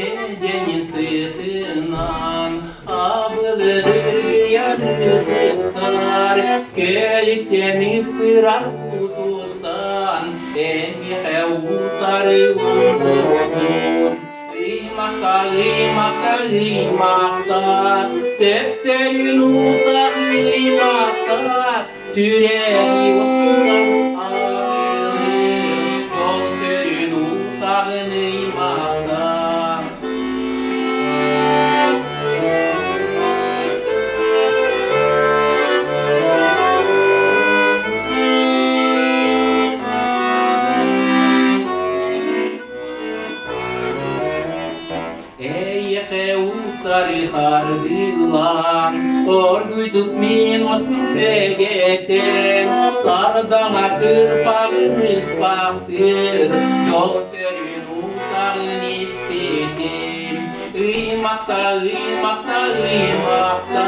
Дьэдьэнин сытынан абылыыргыйар ытыскар кэлиттэмик бырах кутуттан эн миэхэ утары уунугун. Ыймакка, ыймакка, ыймакка, сөптөрүн утар ыймакка, сүрэҕи уттурар абылыыр, дьол сөрүн утаҕын ыймакка. Эйиэхэ утары хардыылаан, оргуйдук мин уоспун сэгэтэн, сардаҥа кырпаҕын ыспахтыыр, дьол сөрүн утаҕын испитим. Ыймахта, ыймахта, ыймахта,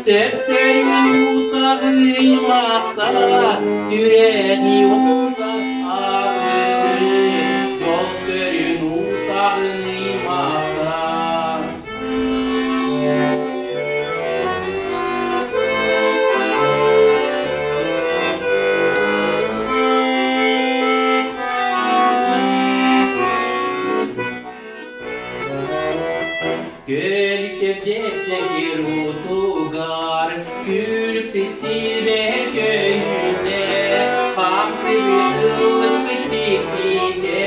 сөп-сөрүн утаҕын ыймахта, сүрэҕи уотугар абылыыр, дьол сөрүн утаҕын ыймахта. Көлүччэ утугар күлүкпүт силбэ көйүүнэ, хамсыгы ыллыкпыт тиксиитэ,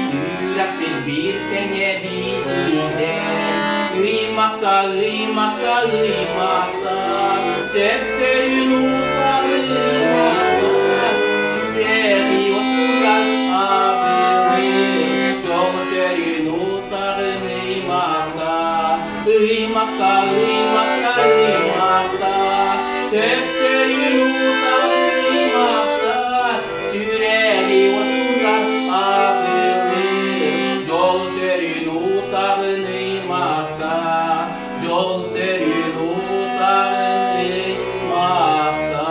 сүрэхпит биир тэҥэ биитиитэ. Ыймакка, ыймакка, ыймакка, сөптөрүн утарыймакка, сүрэҕи отугар абылыыр, дьол сөрүн утарын ыймакка, ыймакка, ыймакка, ыймакка, сөптөрүн утарын ыймакка, сүрэҕи отугар абылыыр, дьол сөрүн утарын ыймакка, дьол сөрүн утарын ыймакка.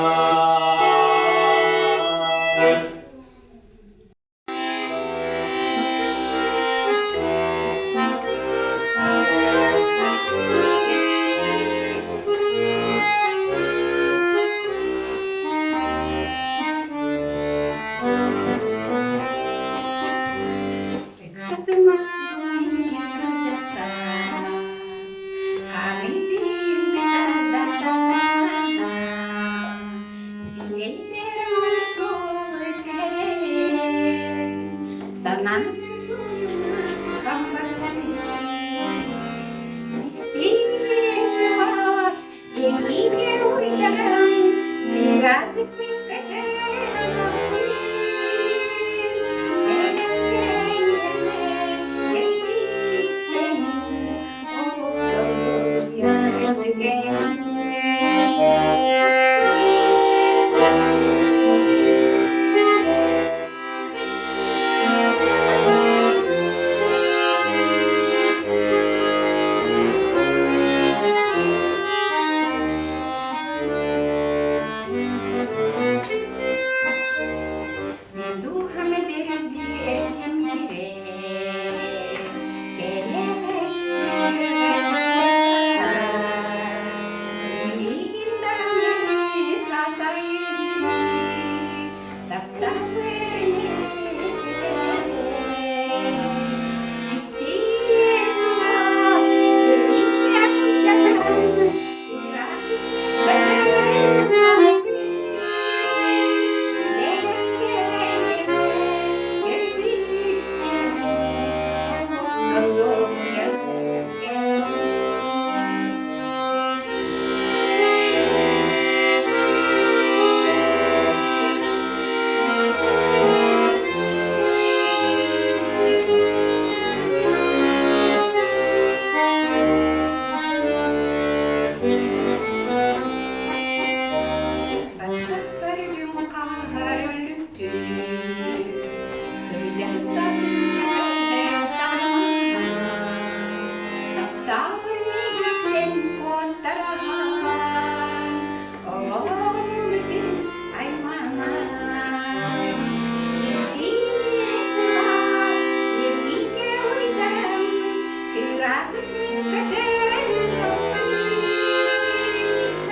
Кыратык мин көтөрүн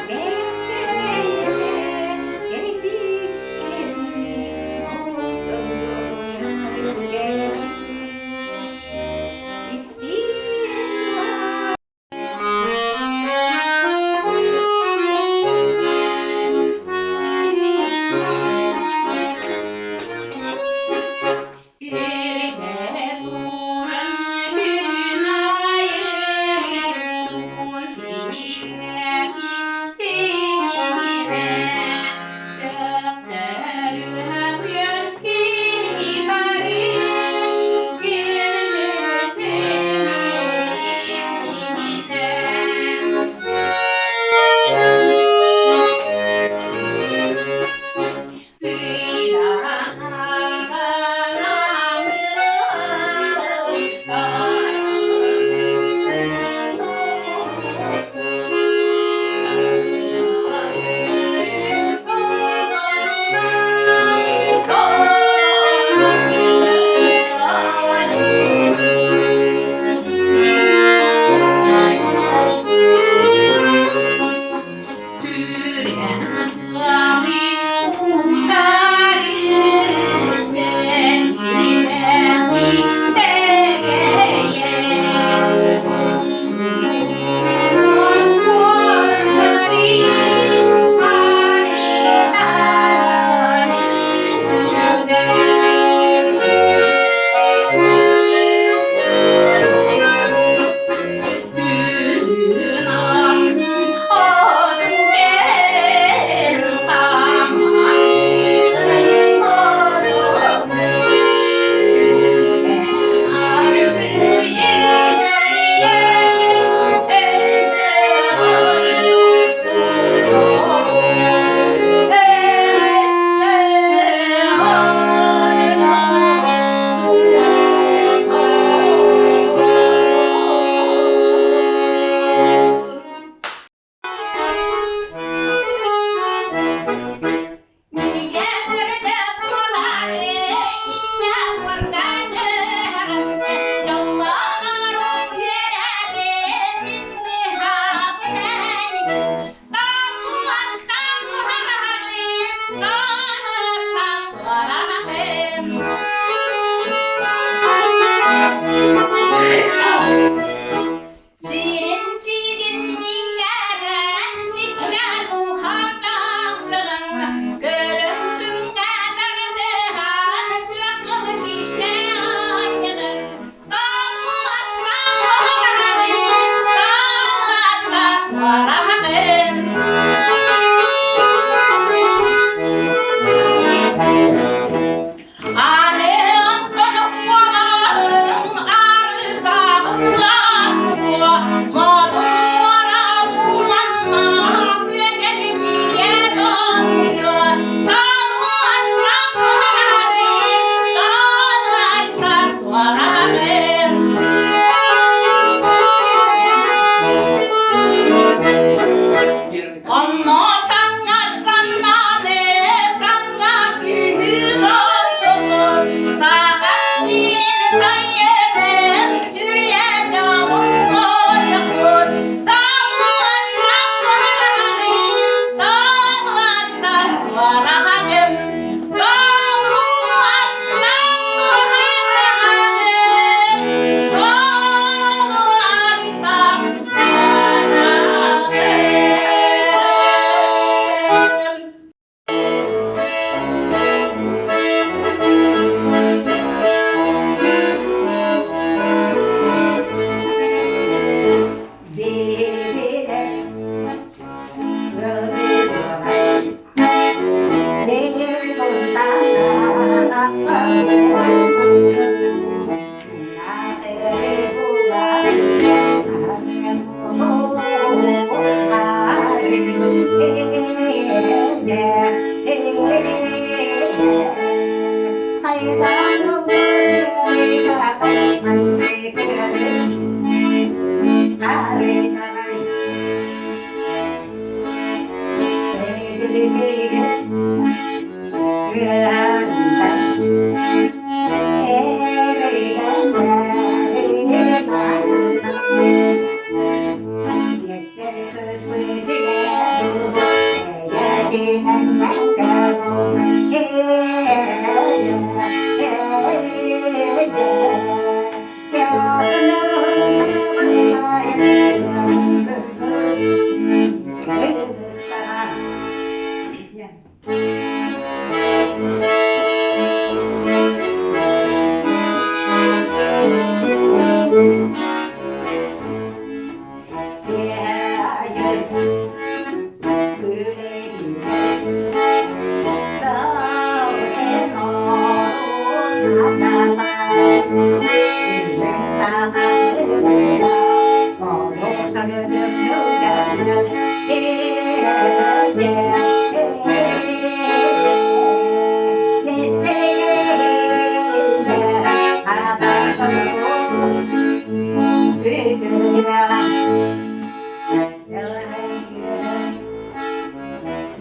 бэртээйэтэ кэрдиис кэми Истиэ суох. Илимэ туран күн аайы.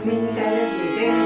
Мин көрбүтүм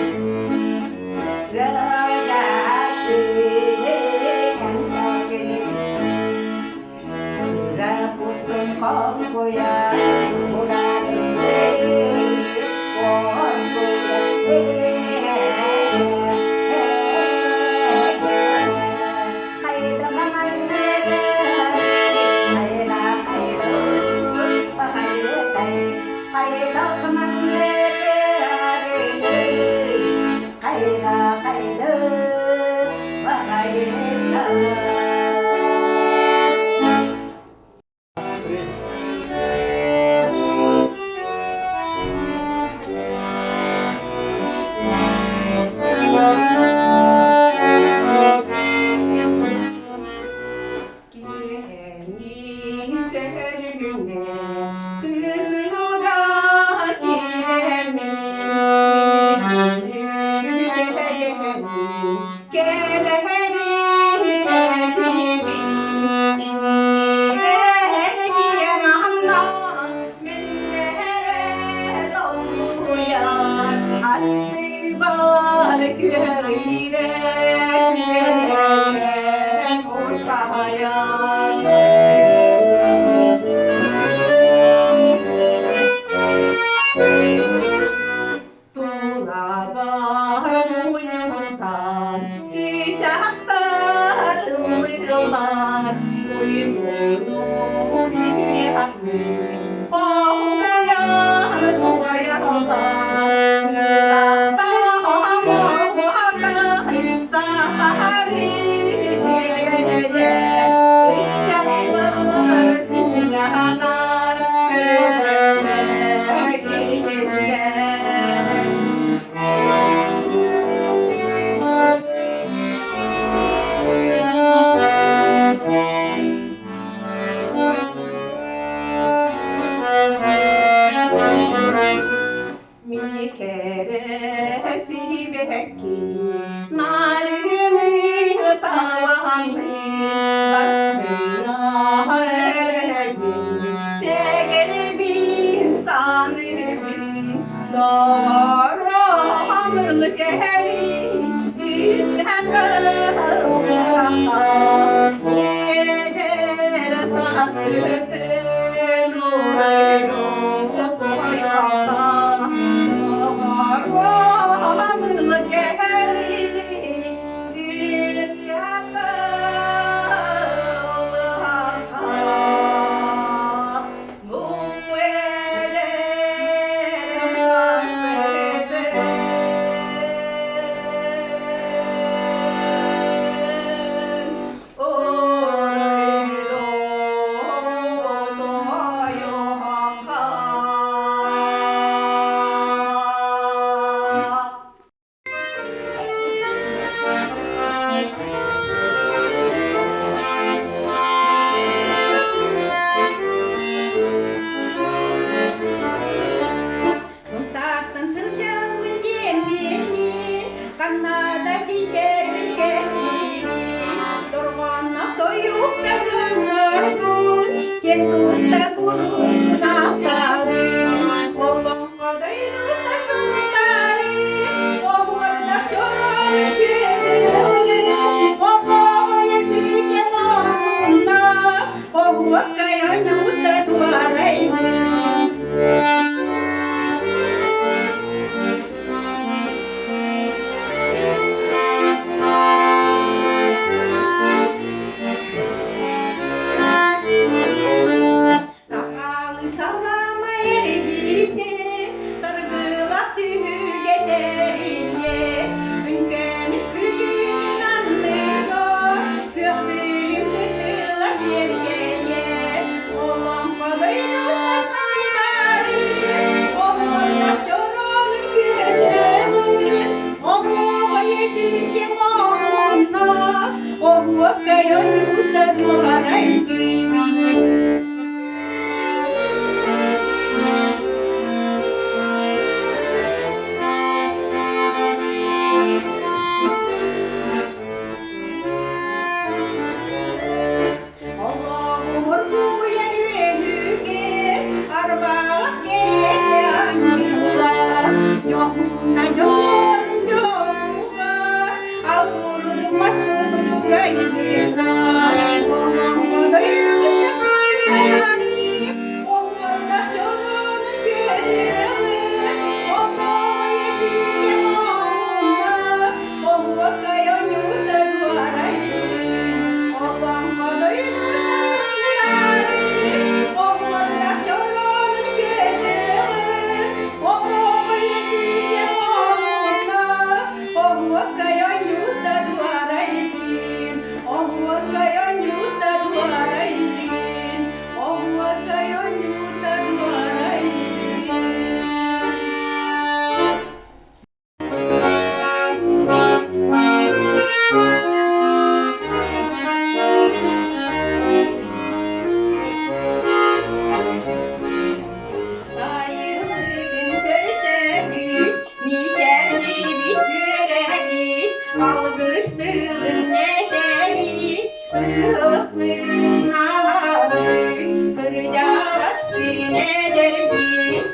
Сайылыгын көрсөбүт, мичээрдиибит, үөрэбит, алгыс тылын этэбит, ыһыахпытын аһабыт, кырдьаҕастыын эдэрдиин,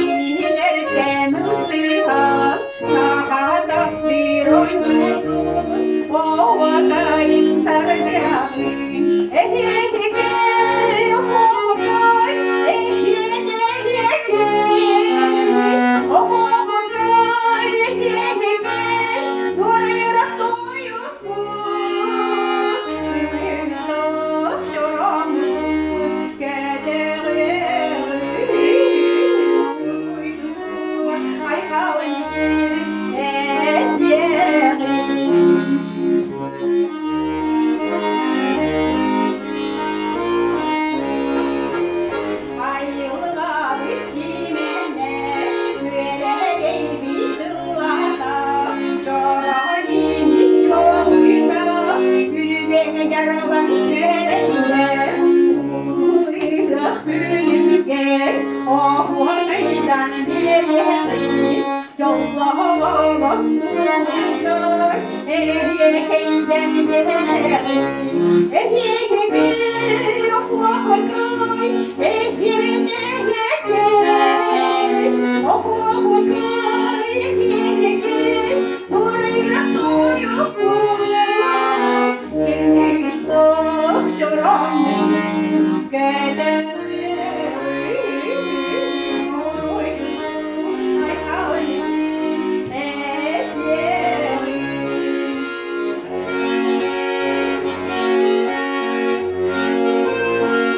кинилэртэн ылсыһан, саха таптыыр оонньуубут, оһуокайын тардыаҕын, эһиэхикэй, оһуокай, Yeah. Айылҕабыт симэнэ, үөрэдэйбит тыллаата, чороонньут чоҕуйда, үрүмэ дьаралаҥ түһэрэллэ, улуу күнүгэр оһуохайдан биэриэҕин, дьоллоох туругар эһиэхэйдэн биэриэҕин, эһиэхэй оһуохай,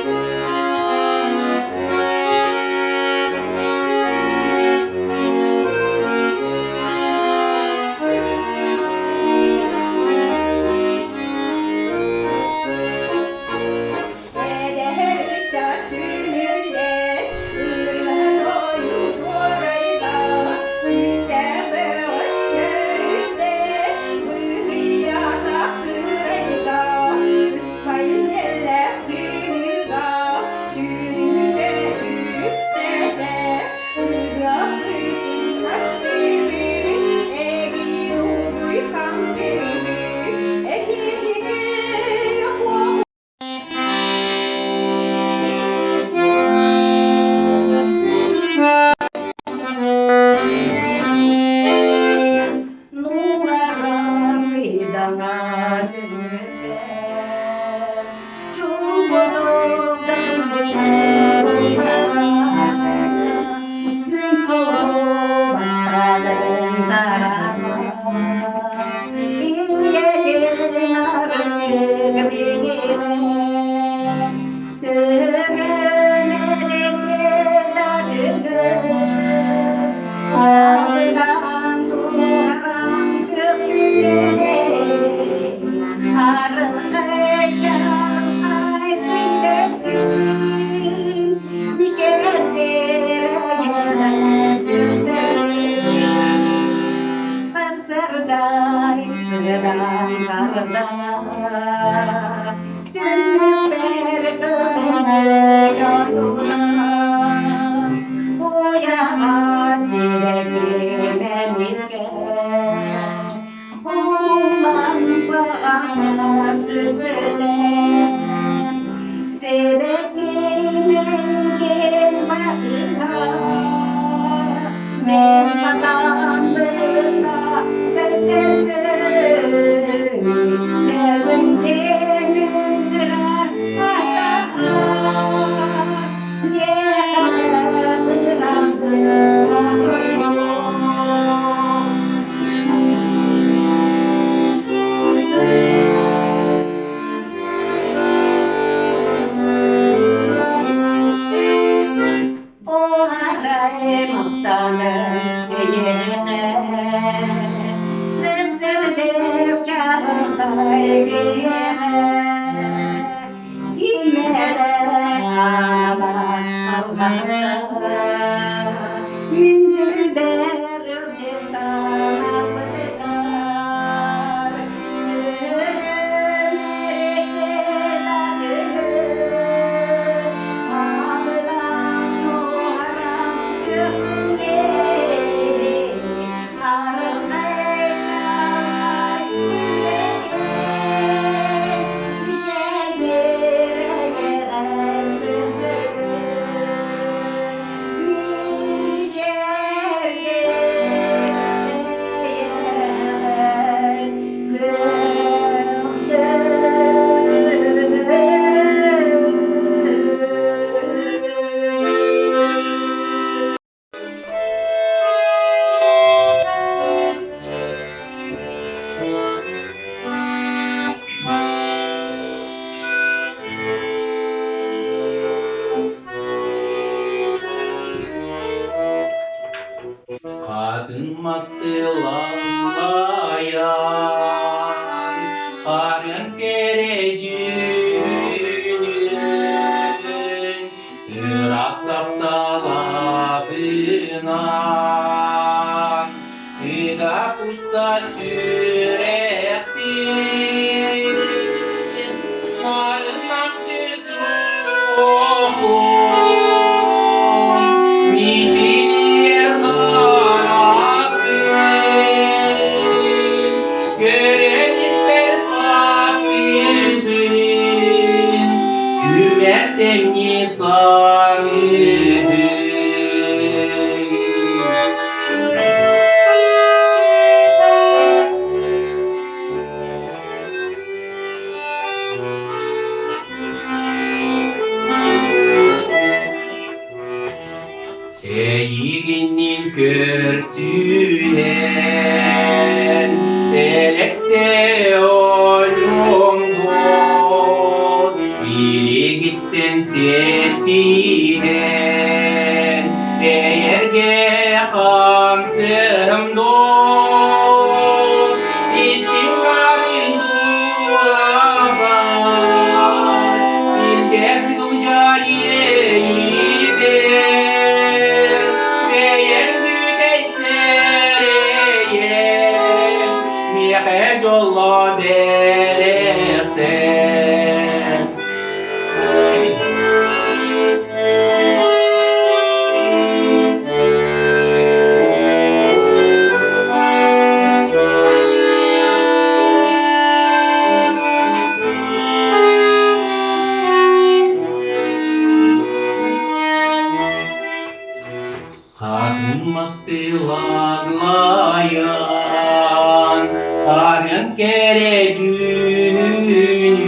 Yeah. мастылаллайан, харын кэрэ дьүһүнүн ыраас тапталабынан ыга куста сүрэхпин нарын намчы суохун мичилийэр хараххын көрөн испэр таптыыбын күмэр тэҥнии саныыбын. Эйигинниин көрсүһэн, элэкте ойоҥҥун, илигиттэн сиэттиһэн, эйэргэ хамсыам доо, истиҥ харын дууһабар, илгэ сылдьар иэйиибэр, бэйэҥ бүтэй сэрэйэн, миэхэ дьоллоо бэлэхтэн. Хатын мастылаглайан, харын кэрэ дьүһүнүн,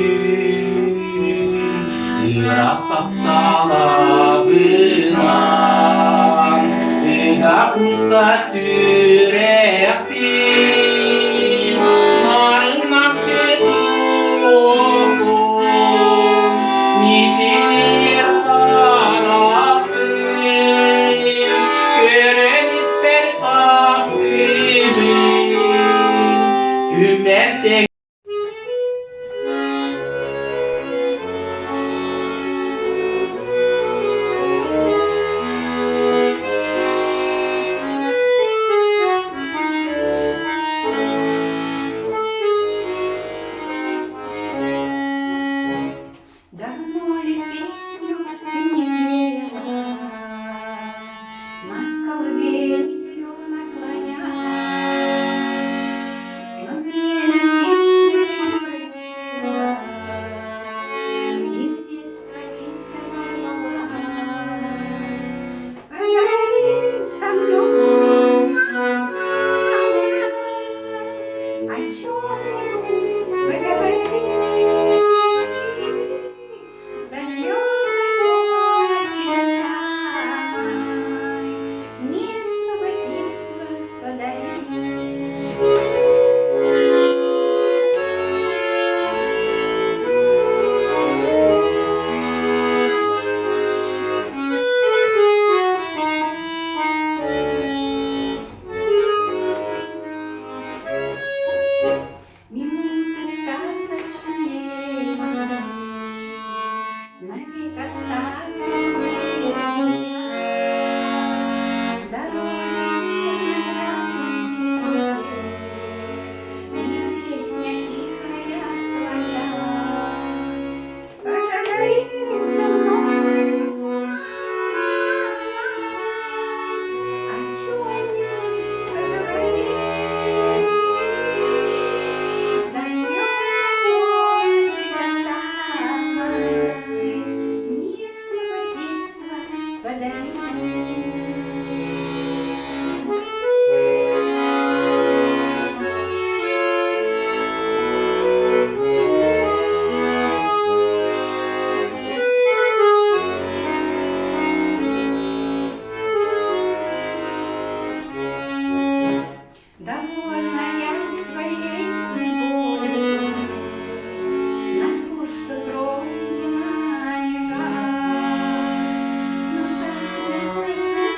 ыраас тапталабынан, ыга куста сүрэхпин, нарын намчы суохун, мичилийэр хараххын, көрөн испэр таптыыбын, күммэр. Давно ли песню не пела, Над колыбелью наклонясь, Но время песня пролетела, И в детство ветер ворвалась. Поговори со мной, мама, о чем-нибудь поговори. До звездной ночи до самой Мне снова детство подари. Минуты сказочные эти Навек оставлю в сердце я. Дороже всех наград на свете Мне песня тихая твоя. Поговори со мной, мама, о чем-нибудь поговори. До звездной ночи, до самой Мне снова детство подари. Довольна я своей судьбой, На то, что пройдено, не жаль. Но так мне хочется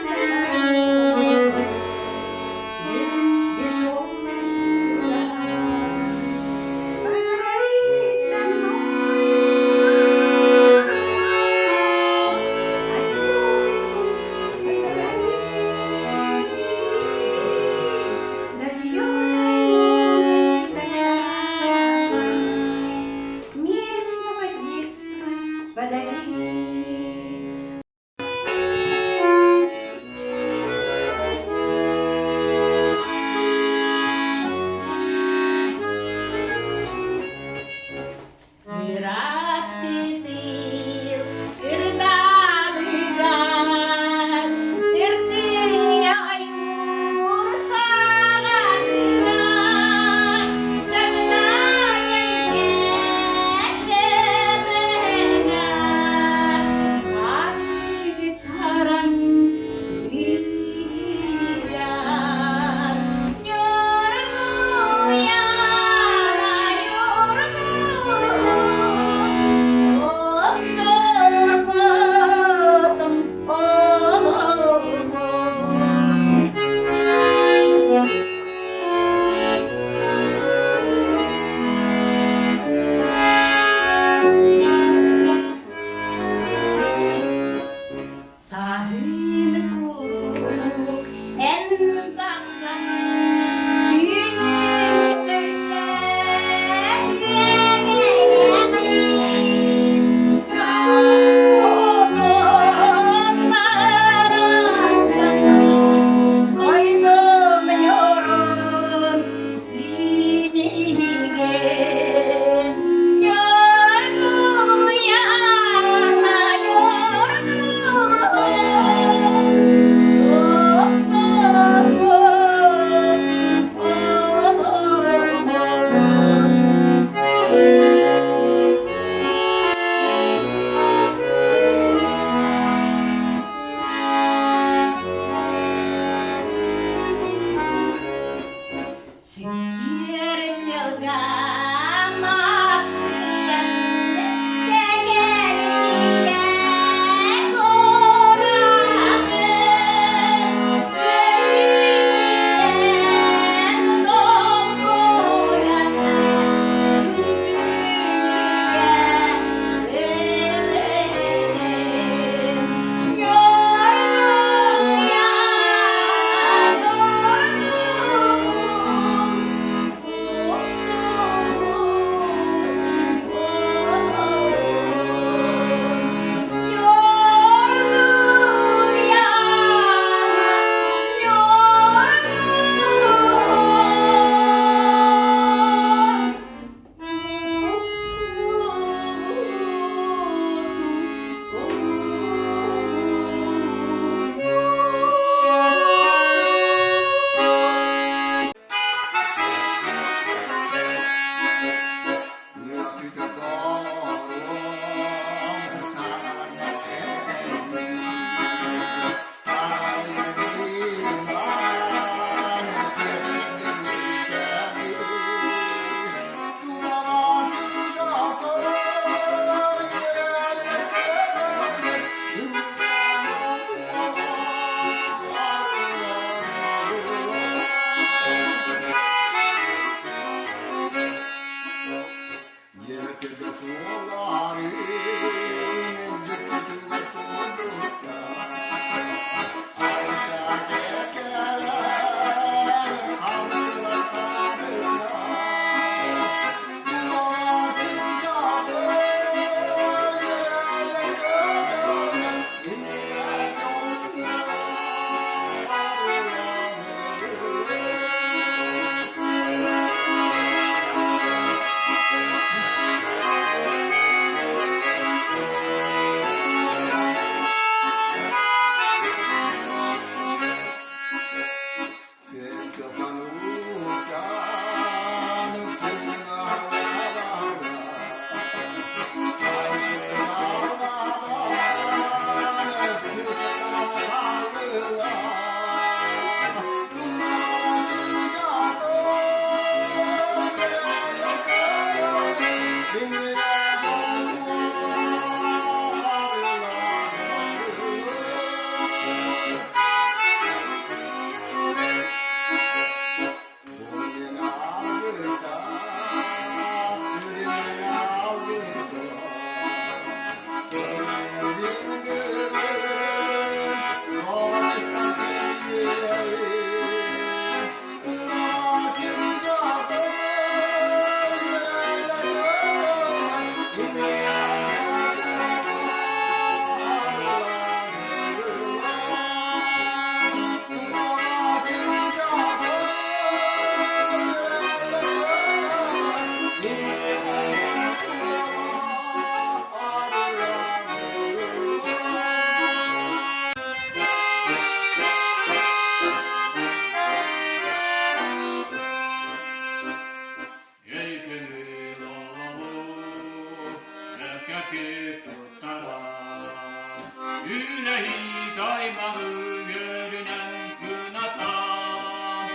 Үлэһит аймаҕы үөрүнэн кынатаан,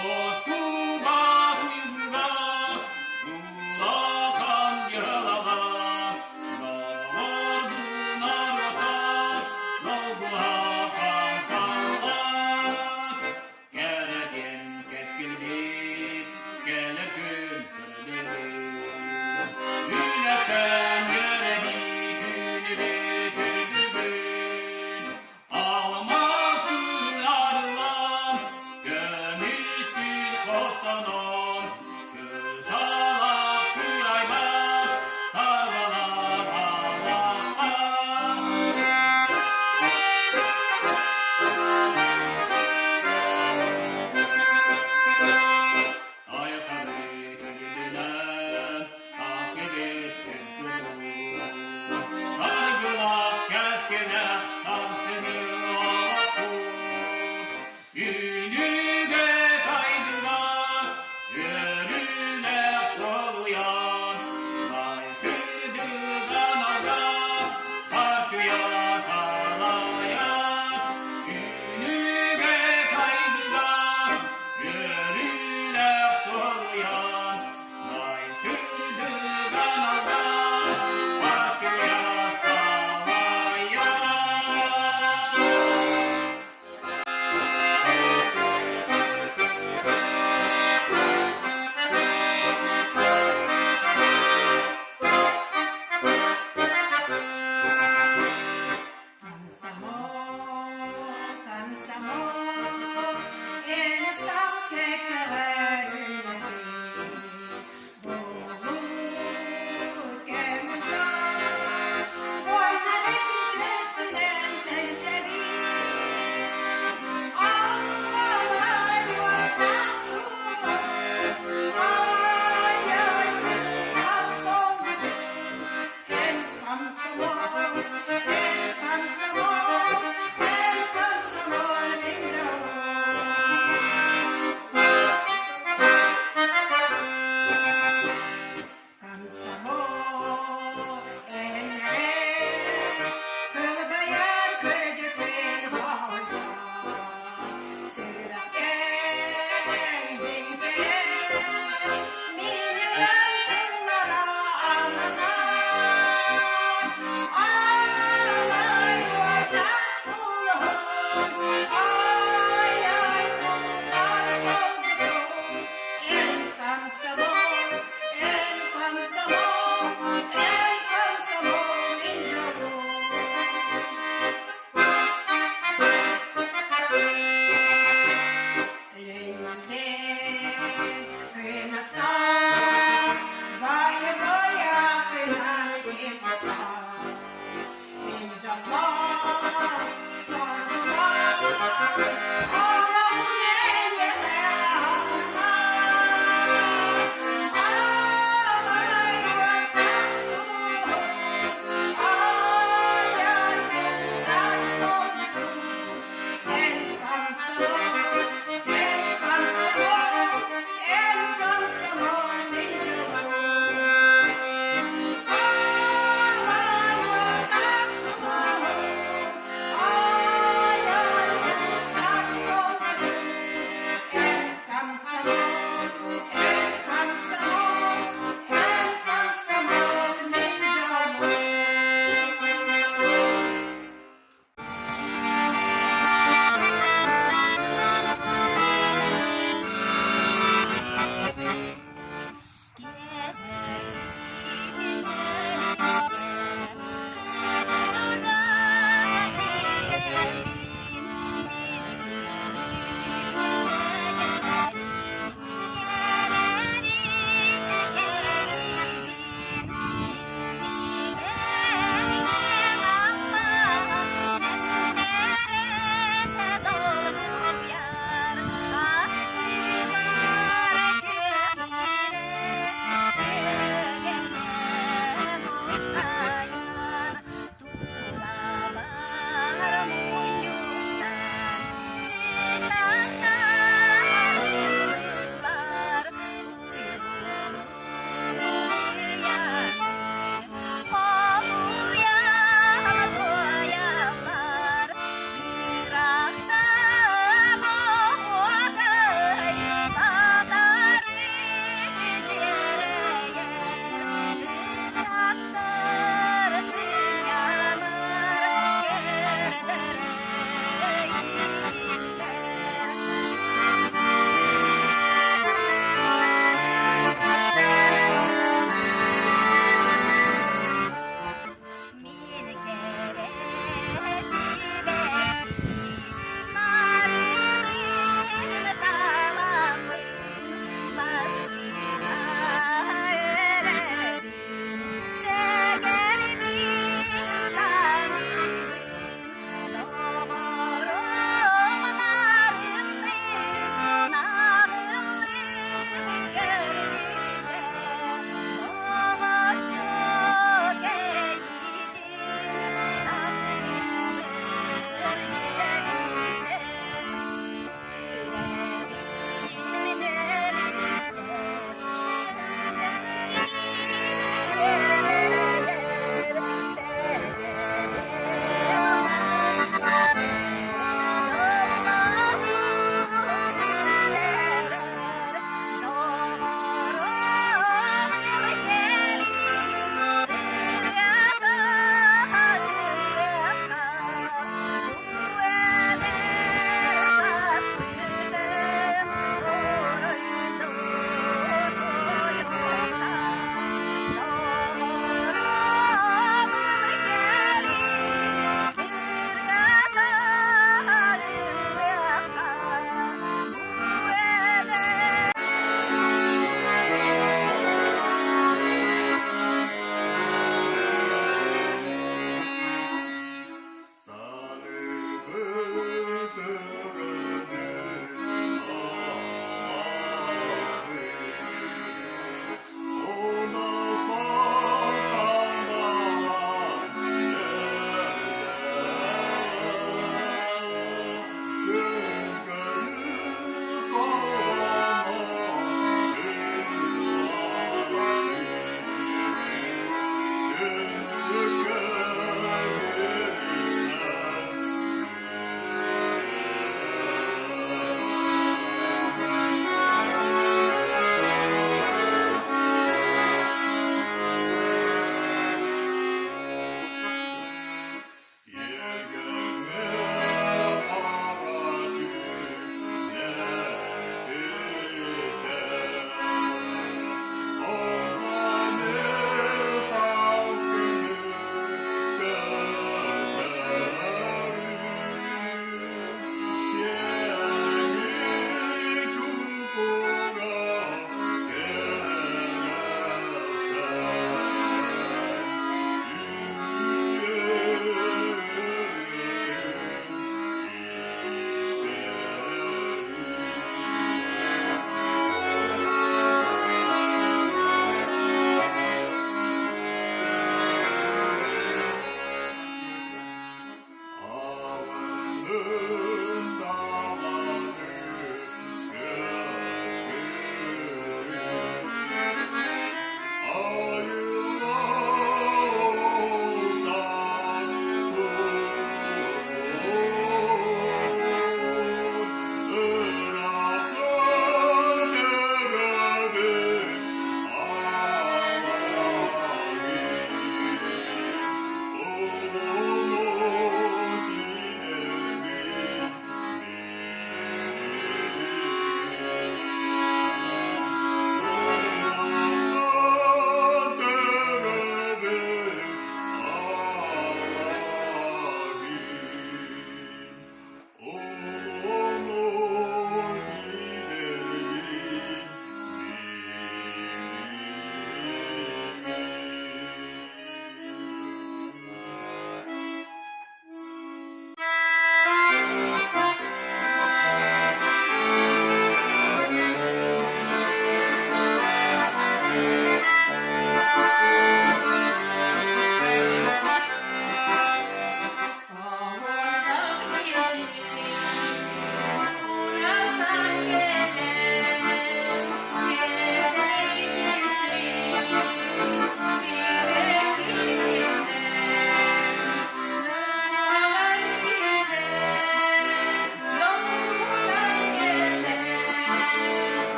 Устубат уйгуга, улахан дьыалаҕа, Доҕордуу норуоттар долгуһа халлаан. Кэрэтиэн кэскилбит, кэлэр күн сырдыгын. Үлэттэн үөрэбит, күнүбүт, күнүбүт. Алмаас.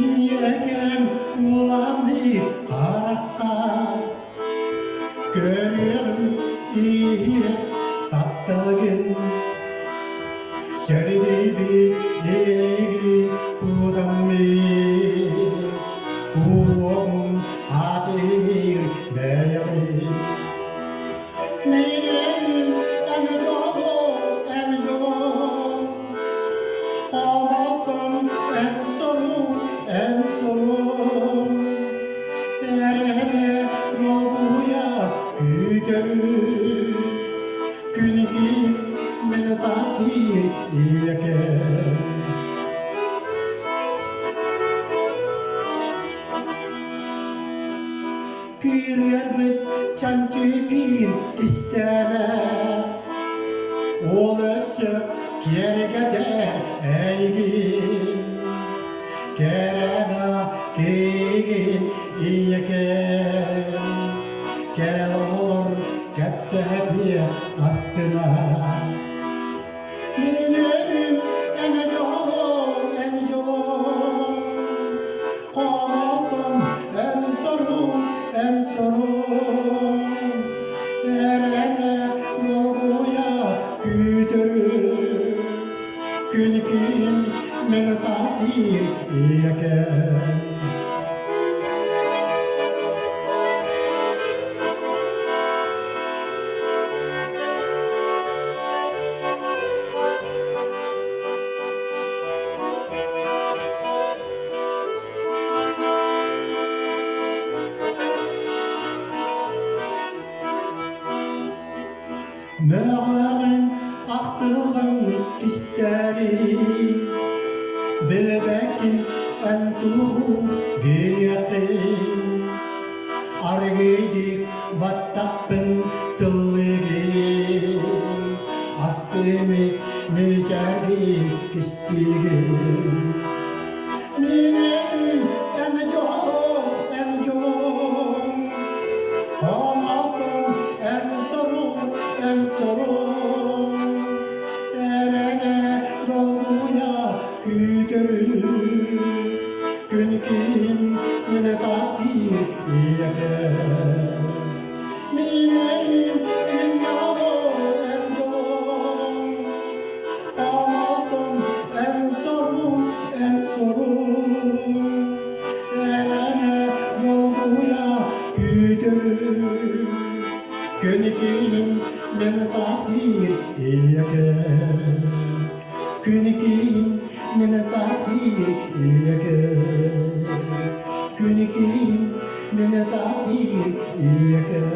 Ийэкэм уланнык харахха Көрүөҕүм иһирэх тапталгын Чэрдийбит илигин утаммыт Куоҕум атыыр бэйэҕин Миигин эн дьолуҥ, эн дьолуҥ Хомолтом эн соруҥ, эн соруҥ Эрэнэ долгуйа күүтэрим Күн мин таптыыр ийэкэм. Киирэрбит чанчыгын истэбэ, Ол өссө киэргэтэр эйигин. Кэрэ да киигин ийэкэм, Кэл олор кэпсэтиэх астына. Мин өрүм эн дьолуҥ, эн дьолуҥ, Хомолтом эн соруҥ, эн соруҥ. Эрэнэ долгуйа күүтэрим, Күн киин мин таптыыр ийэкэм. Мөҕөҕүн ахтылҕан кистээри Билбэккин эн тугу гыныаххын Аргыйдык баттахпын сыллыгын Астыми мичээргин кистиигин Мин өйүм эн дьолуҥ, эн дьолуҥ Хомолтом эн соруҥ, эн соруҥ Эрэнэ долгуйа күүтэрим Күн киин мин таптыыр ийэкэм Мин өйүм мин дьолум, эн дьолуҥ Хомолтом эн соруҥ, эн соруҥ Эрэнэ долгуйа күүтэрим Күн киин мин таптыыр ийэкэм Күн киин мин таптыыр ийэкэм Күн киин. Мин таптыыр ийэкэм.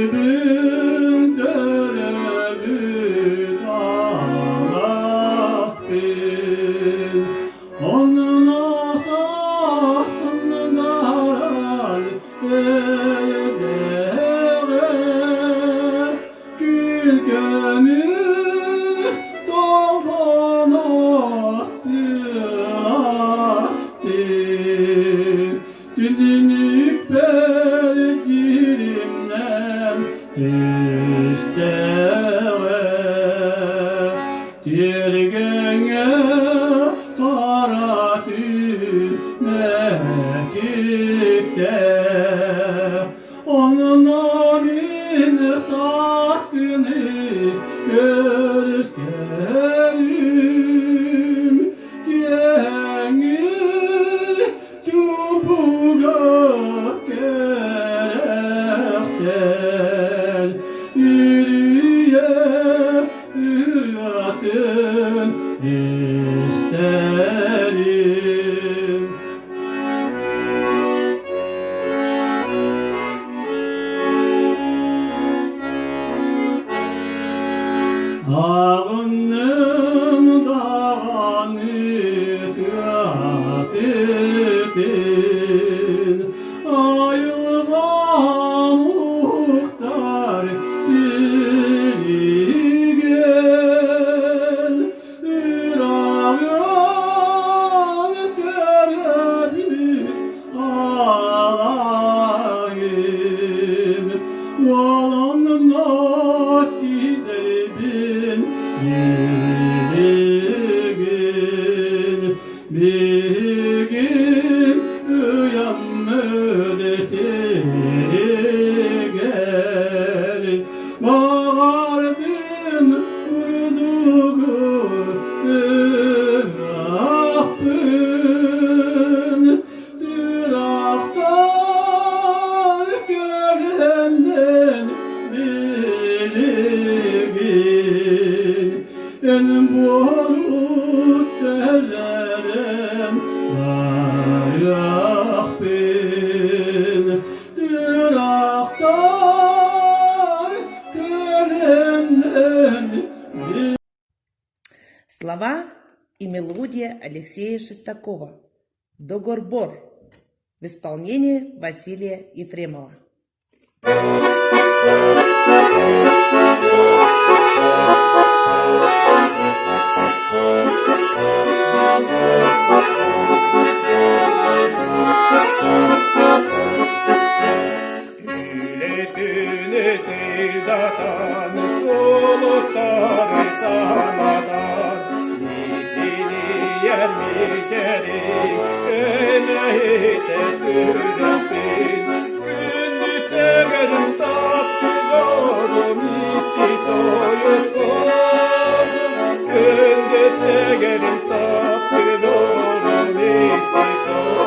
Санибин төрөбүт аласпын, Онно сасыннаран элдеҕэ, Күлгөмүс толбонос сылаатын, Түнүнүкпэр дьиримнэм түстэҕэ, Тиэргэҥҥэ хара түүнэчиктэ, Онно мин сааскыны көрүстэрим, Киэҥи Чугас кэрэхтэн үрүйэ ырыатын истэрим. Ағыным даҕаны тыа айылҕа мухтар тилигин ыраҕын төрөбүт алайым уоланна тиийдэрбин билигин Билигин ыйаммыт сиригэр баҕардын бурдугу Эн буорут теллерем Барыахпын Тырахтар көлөмнөн Слова и мелодия Алексея Шестакова «Догорбор» в исполнении Василия Ефремова. Үлэтини сыдатан, сулустары санатан, мичилийэр мичэри, өмөһүтэ сүрэхпин, күндүтэгэрин таптыгорум икки тойуккун, күндүтэгэрин таптыгорум икки тойуккун.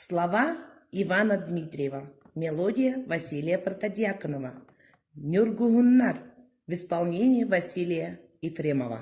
Слова Ивана Дмитриева, мелодия Василия Протодьяконова. Нюргуһуннар в исполнении Василия Ефремова.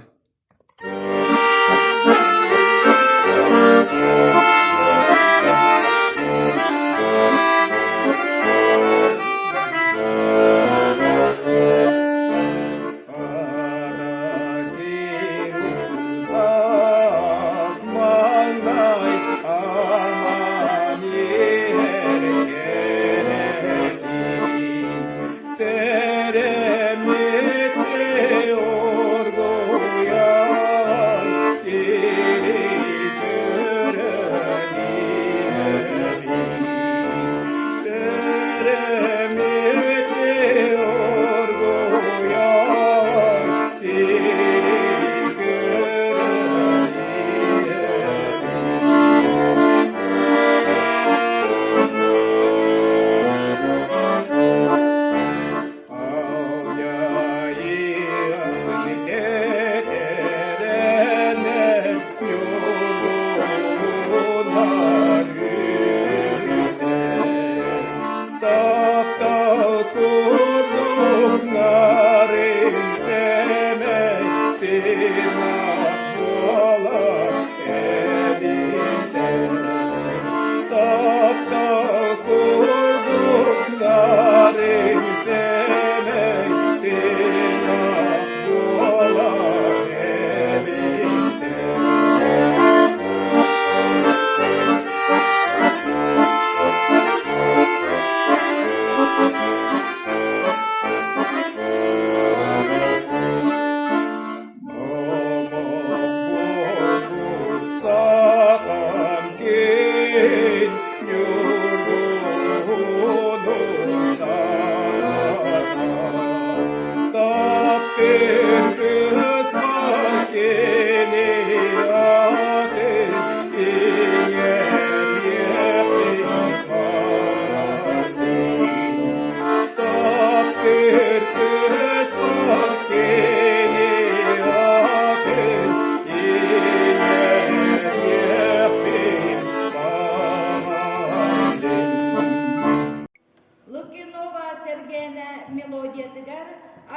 Лукинова Сэргээнэ мелодиятыгар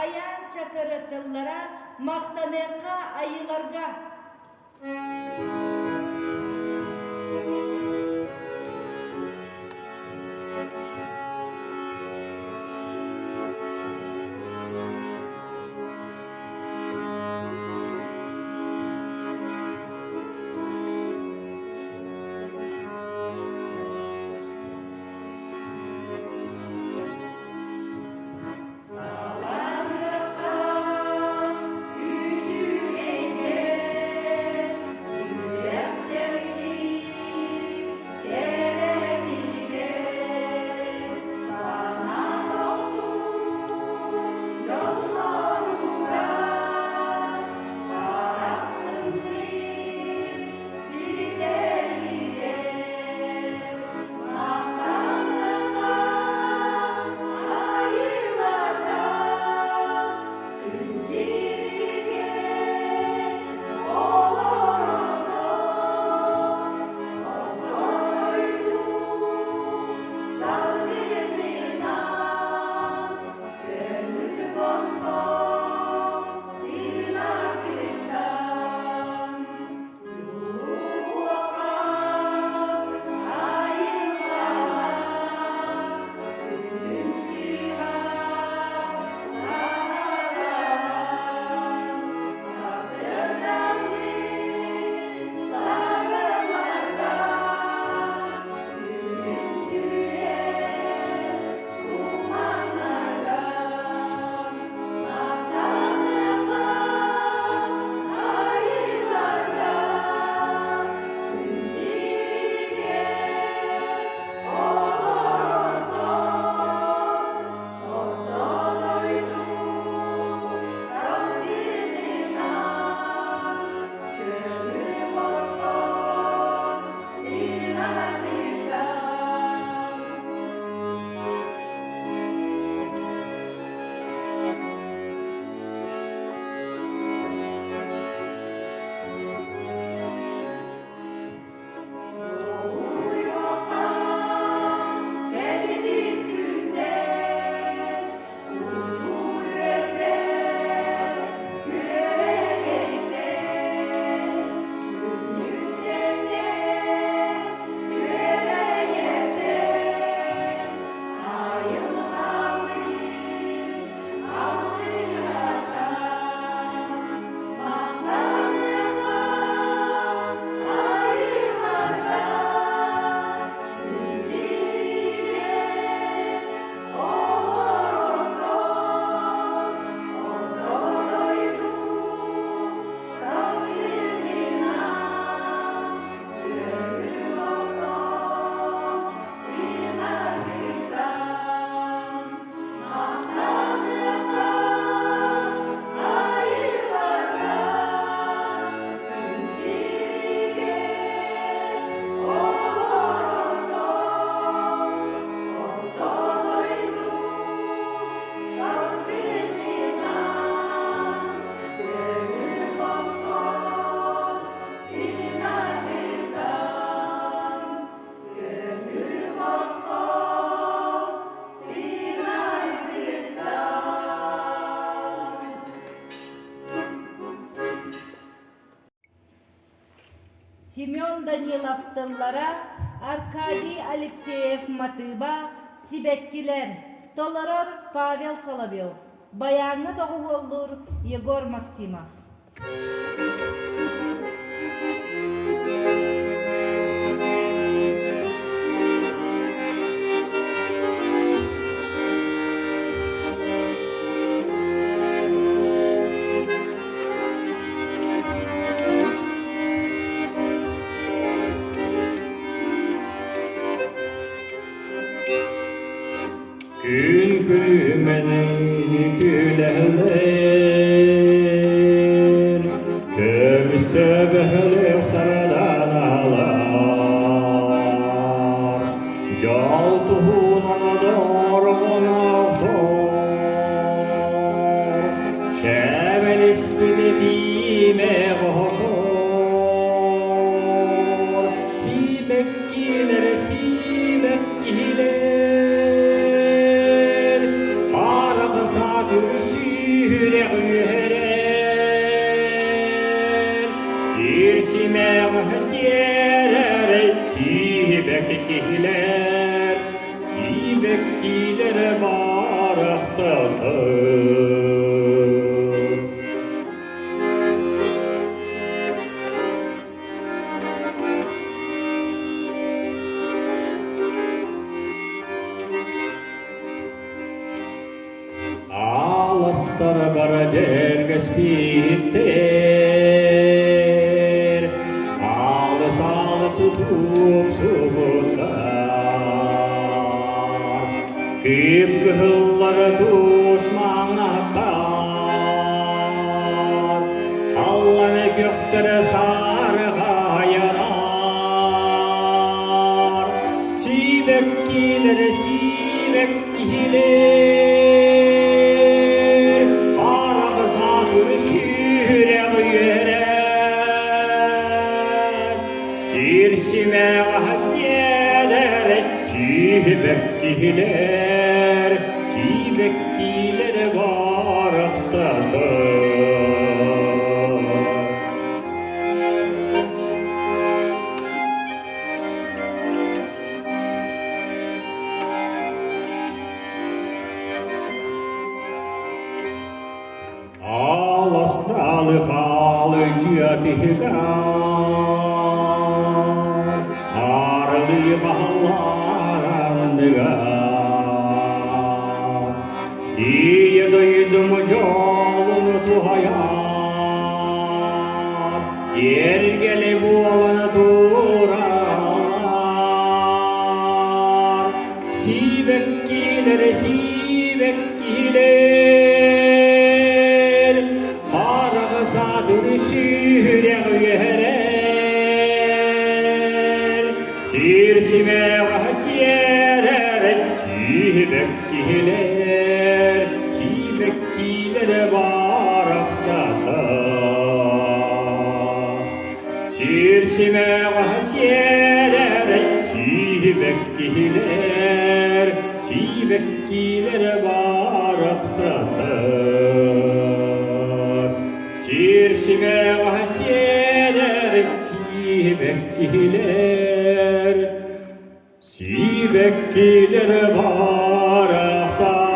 Айаан Чакыры тыллара Махтаныахха айыыларга! Семен Данилов тыллара, Аркадий Алексеев матыыба, Сибэккилэр, толорор Павел Соловьев, байааҥҥа доҕуһуоллуур Егор Максимов. Күн күлүмэнэйни күлэллэр, Көмүс төбөһөлөөх сараданалар, Дьол туһунан дорҕоноохтор, Чэбэлиспит этиимэ оһотор, Сибэккилэр, сибэккилэр, Харах саатыр сүрэх үөрэр, Сир симэҕ сиэрэр сибэккилэр, Сибэккилэр барахсатар. Аластара бара дьэргэспиттэр, алыс-алыс утуупсубуттар. Кып-кыһыллары туус маҥаттар, Халланы күөхтэрэ сарыҕайарар, Сибэккилэр, сибэккилэр, Хараҕы саатыр сүрэх үөрэр, Сир симэҕэ сиэлэр сибэккилэр, Сибэккилэр барахсаннар. Аласталы халы дьиэтиһигэр арылыы хаһалларандыгар Ийэ дойдум дьолун туһайар Киэргэли буолан тураллар Сибэккилэр, сибэккилэр, хараҕы саадыр сүрэх үөрэр. Сир симэҕэ сиэрэр сибэккилэр, сибэккилэр барахсатар. Сир симэҕэ сиэрэр сибэккилэр, сибэккилэр барахсаттар. Сир симэҕэ сиэрэр сибэккилэр, Сибэккилэр барахсатар.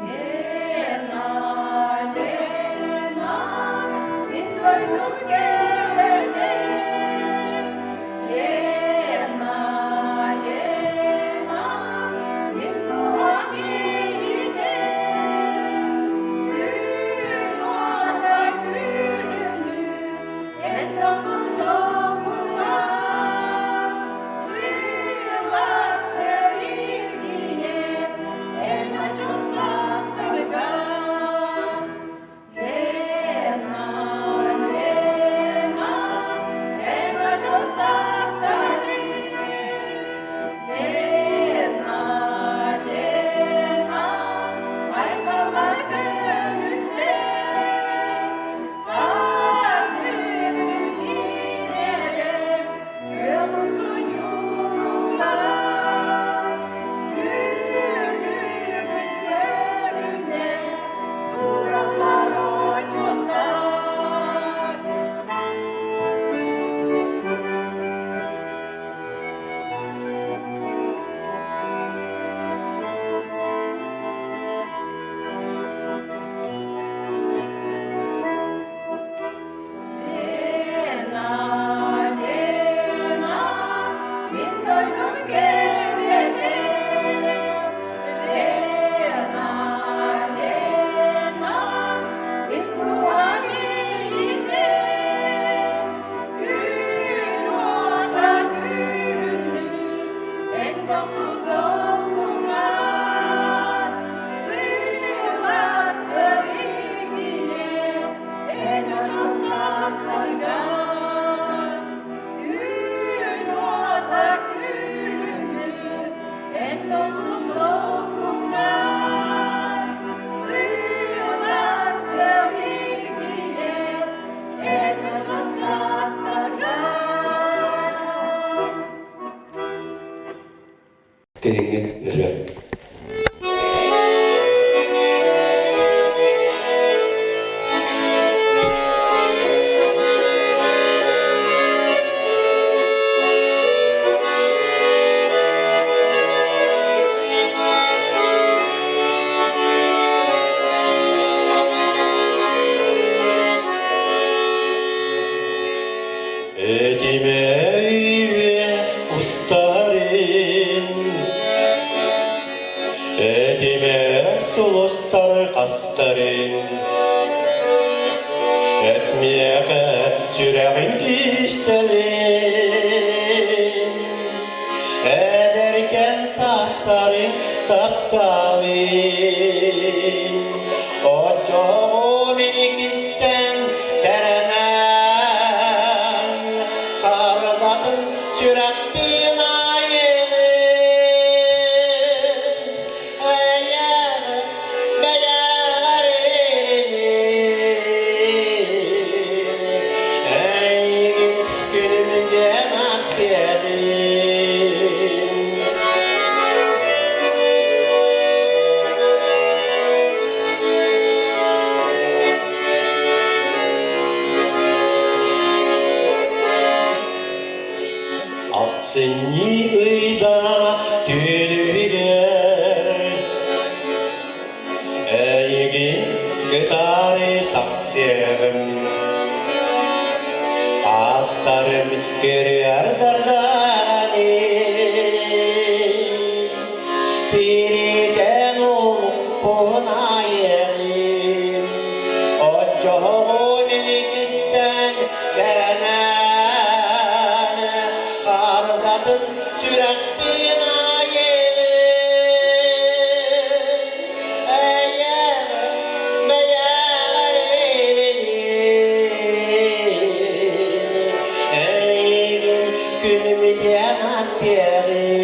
Лена, Лена, мин дойдум кэрэтин. Кыһыҥҥы ырыа. Этимэ устарын, этимэ сулустар хастарын, Этмиэхэ сүрэҕин кистэлин, Эдэркэн саастарын тапталын. Оччоҕо мин иккистэн сэрэнэн, Хардатын сүрэхпин айылын, Эйэҕэс бэйэҕэр эрэнин, Эйигин күнүм диэн аттыаҕым. Ахсынньы ыйда түүнүгэр Эйигин кытары тахсыаҕым Таастарым көрүөр дардаани Тиритэн улукпун айыым Оччоҕун иликистэн сэрэнэн Хардатын сүрэхпин айыым Эйэҕэс бэйэҕэр Эйигин күнүм диэн аттыаҕым.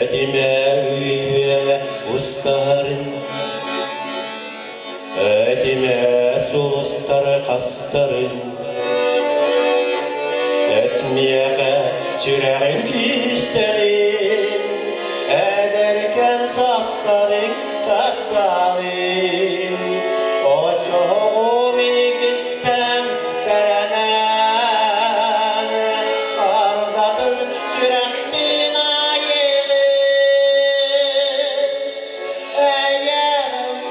Этимэ үйэ устарын, этимэ сулустары хастарын, Этмиэхэ сүрэҕин кистэлин, эдэркэн састарыҥ тапталын, Оччоҕу миникистэн сэрэнэн, Хардатын сүрэхпин айылын, Эйэҕэс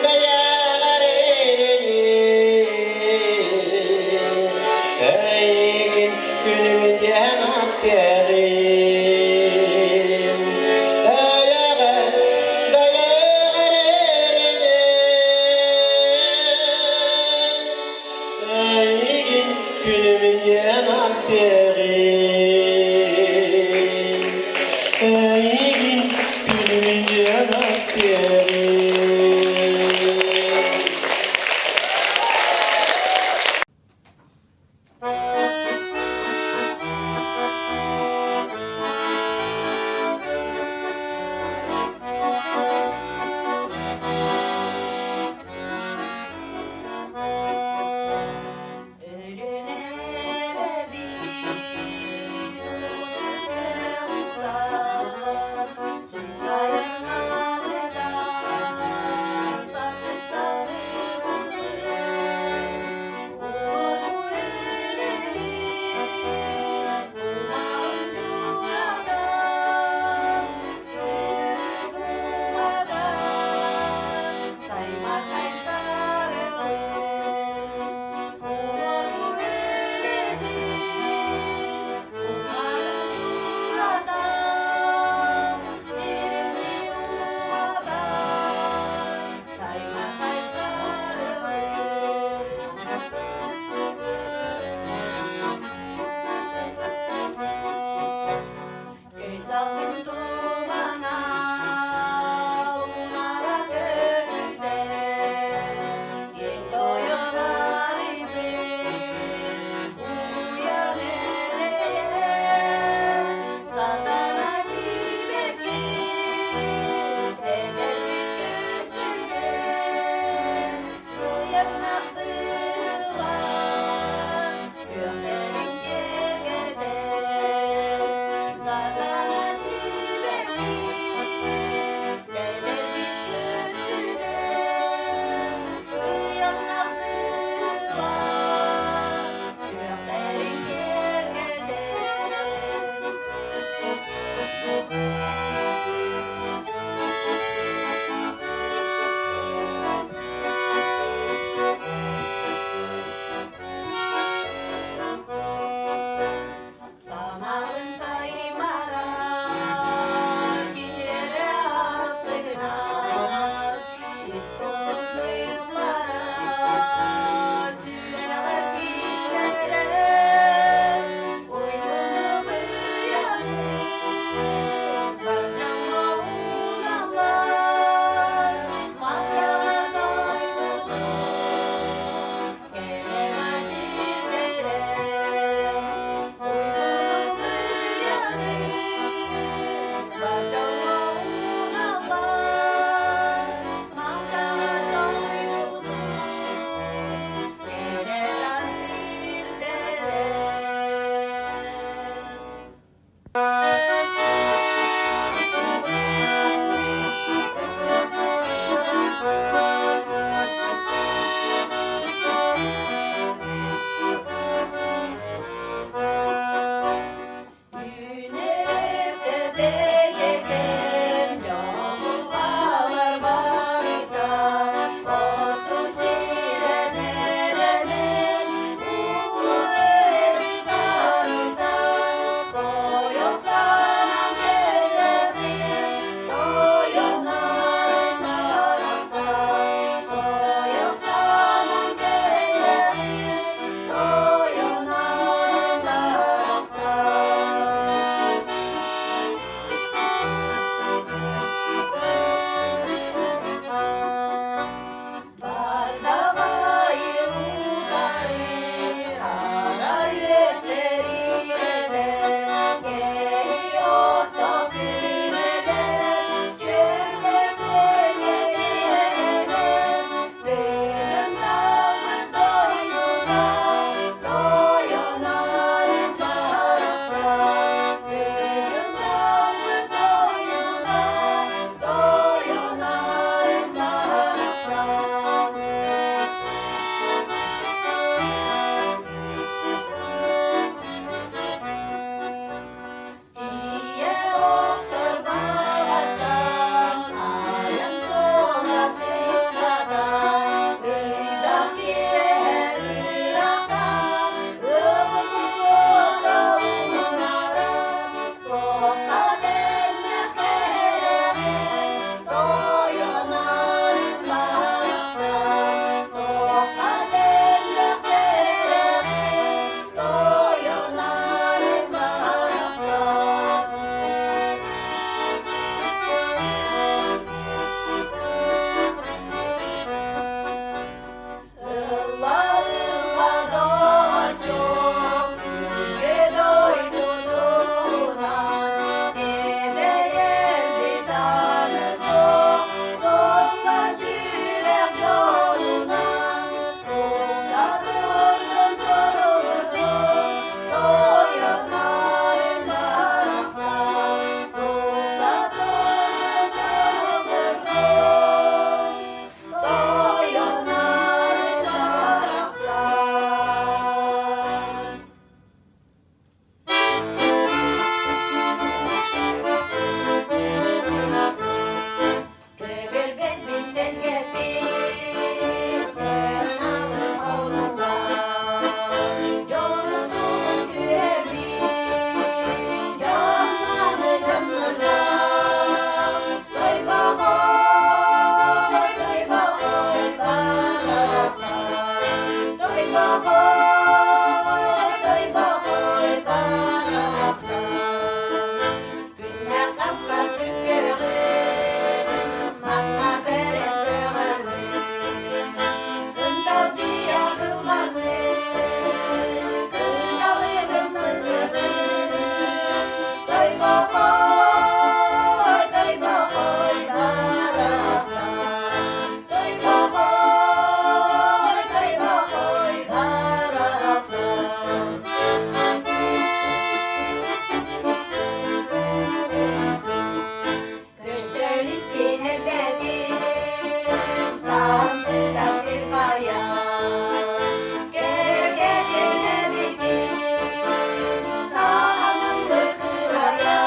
бэйэҕэр эрэнин, Эйигин күнүм диэн аттыаҕым. Эйэҕэс бэйэҕэр эрэнин, Эйигин күнүм диэн аттыаҕым. Эйигин күнүм диэн аттыаҕым. Өлүнэбэбит Тойбохой, Тойбохой барахсан, Тойбохой, Тойбохой барахсан. Көстөн истин элбэтим, саансыта сир баайа, кэргэтин эбитин, саамылы кырайа.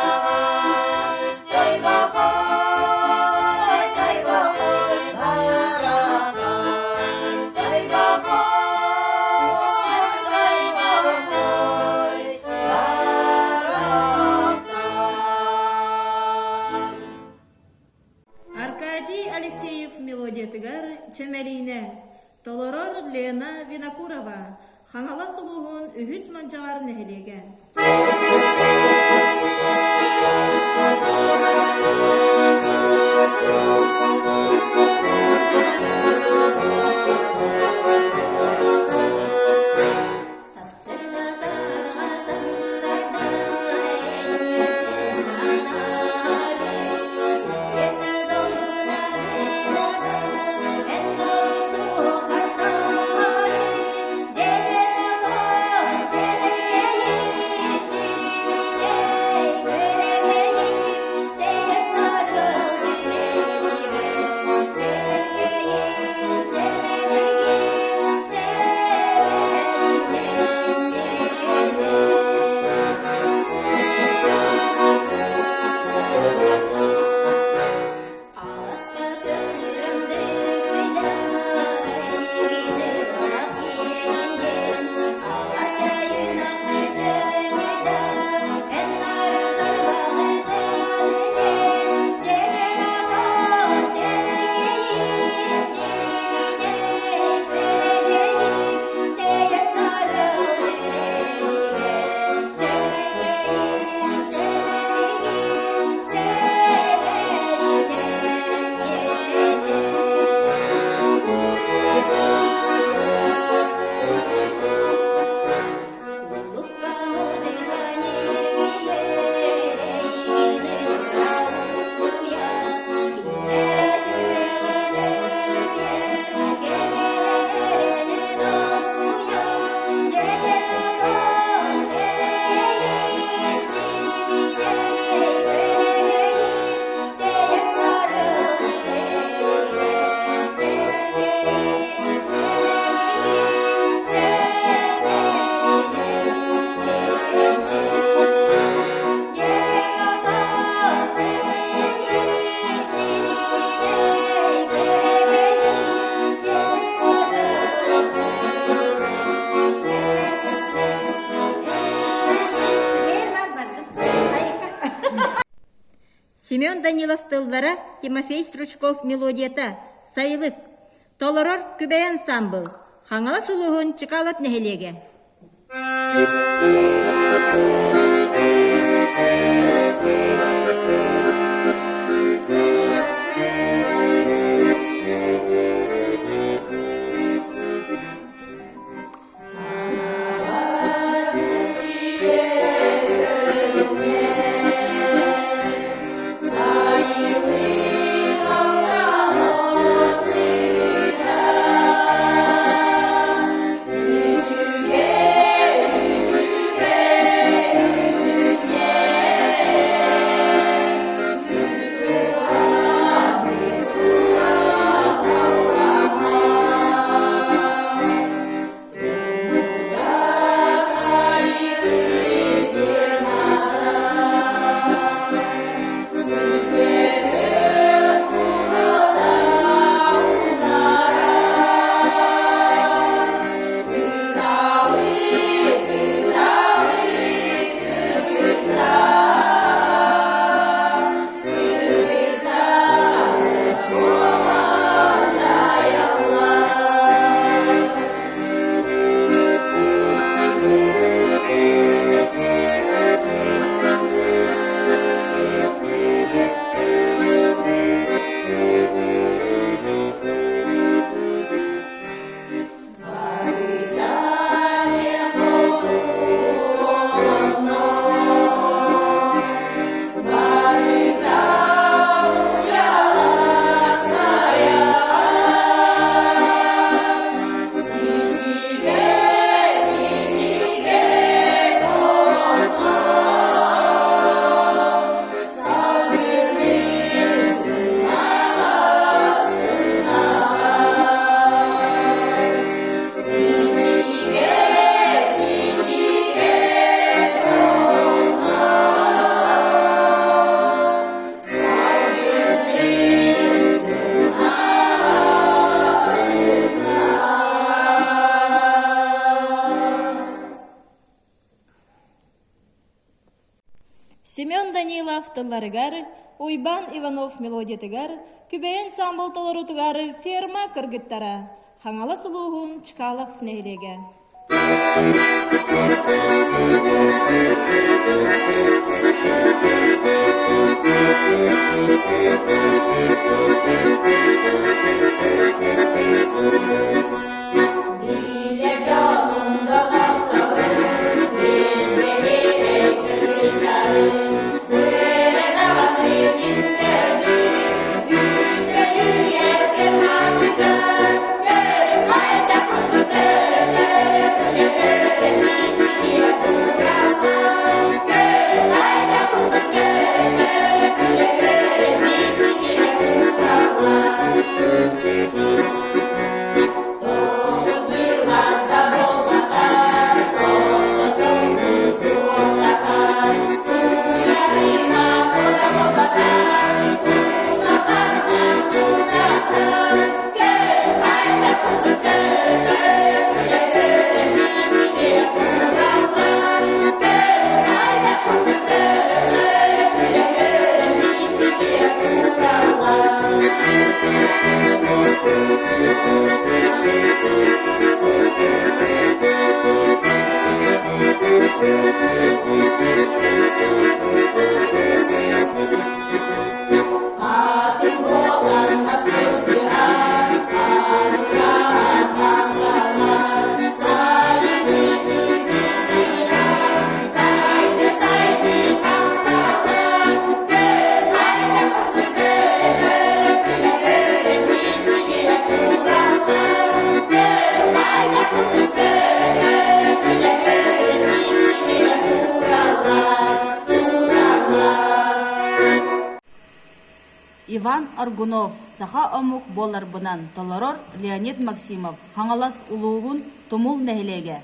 Тойбохой, Тойбохой барахсан, Тойбохой, Тойбохой барахсан. Аркадий Алексеев мелодиятыгар Чэмэлиинэ, толорор Лена Винокурова, Хаҥалас улууһун үһүс Малдьаҕар нэһилиэгэ. Семен Данилов тыллара, Тимофей Стручков мелодията «Сайылык» толорор Күбэй ансаамбыл, Хаҥалас улууһун Чыкалат нэһилиэгэ. Үчүгэй. Семен Данилов тылларыгар, Уйбаан Иванов мелодиятыгар, Күбэйэ ансаамбыл толоруутугар ферма кыргыттара, Хаҥалас улууһун Чкалов нэһилиэгэ. Иван Аргунов саха омук буоларбынан толорор Леонид Максимов Хаҥалас улууһун Тумул нэһилиэгэ.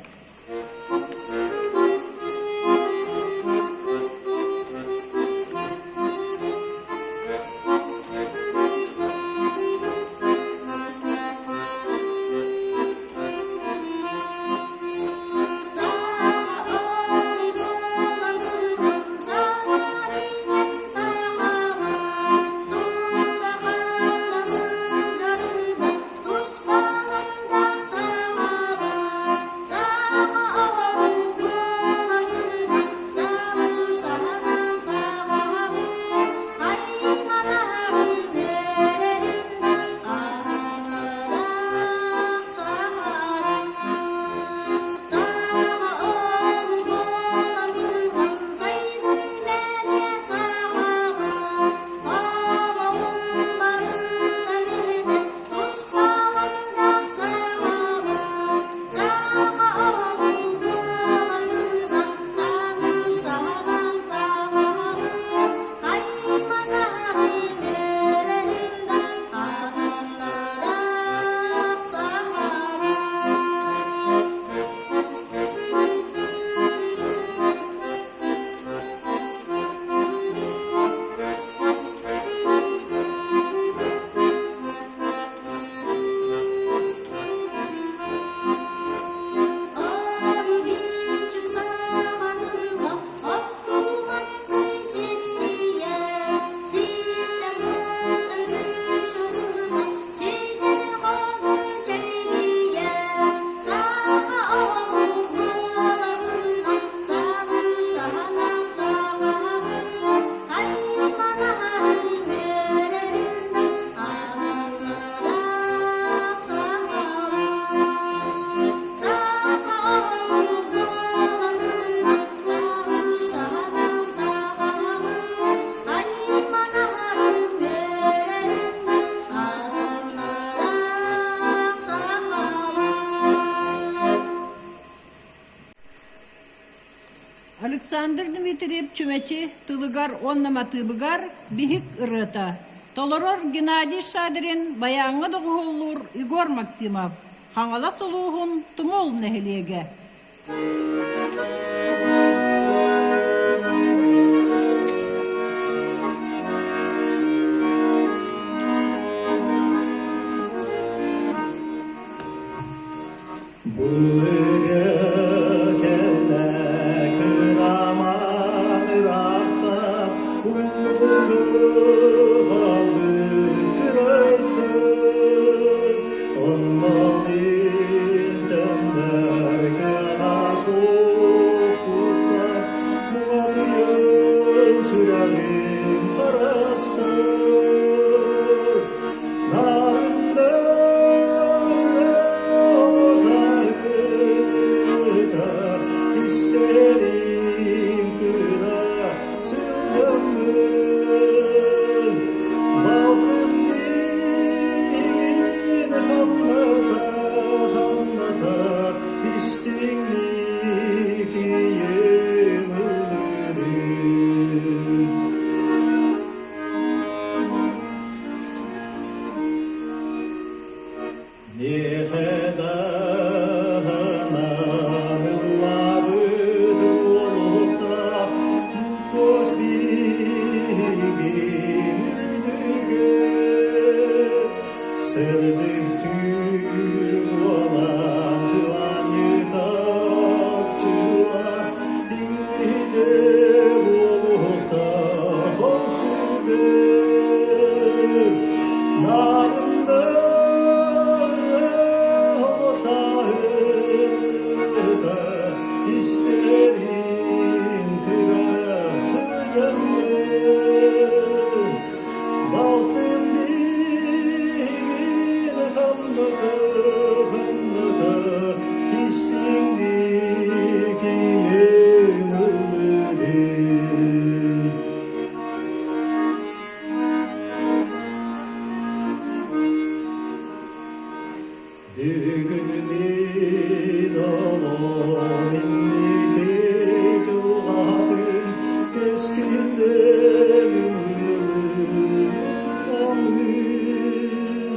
Александр Дмитриев Чүмэчи тылыгар уонна матыыбыгар биһик ырыата толорор Геннадий Шадрин байааҥҥа доҕуһуоллуур Егор Максимов, Хаҥалас улууһун Тумул нэһилиэгэ. Бу ырыа кэллэ кыраман ыраахта. Истэрим кыра сылдьаммын, Балтым миигин хамната, хамната, Истиҥник ийэм ыллыырын. Миэхэ даҕанан ыллаабыт уолуктаах туос биһигин үрдүгэр сырдык түүл буолан сылаанньытааччылар иҥмитэ буолуохтаах ол сүрбэр Истэрин кыра сылдьаммын, Балтым миигин хамната, хамната, Истиҥник ийэм ыллыыр. Бүгүн мин олом инники дьылҕатын кэскиллээн ылыаммын.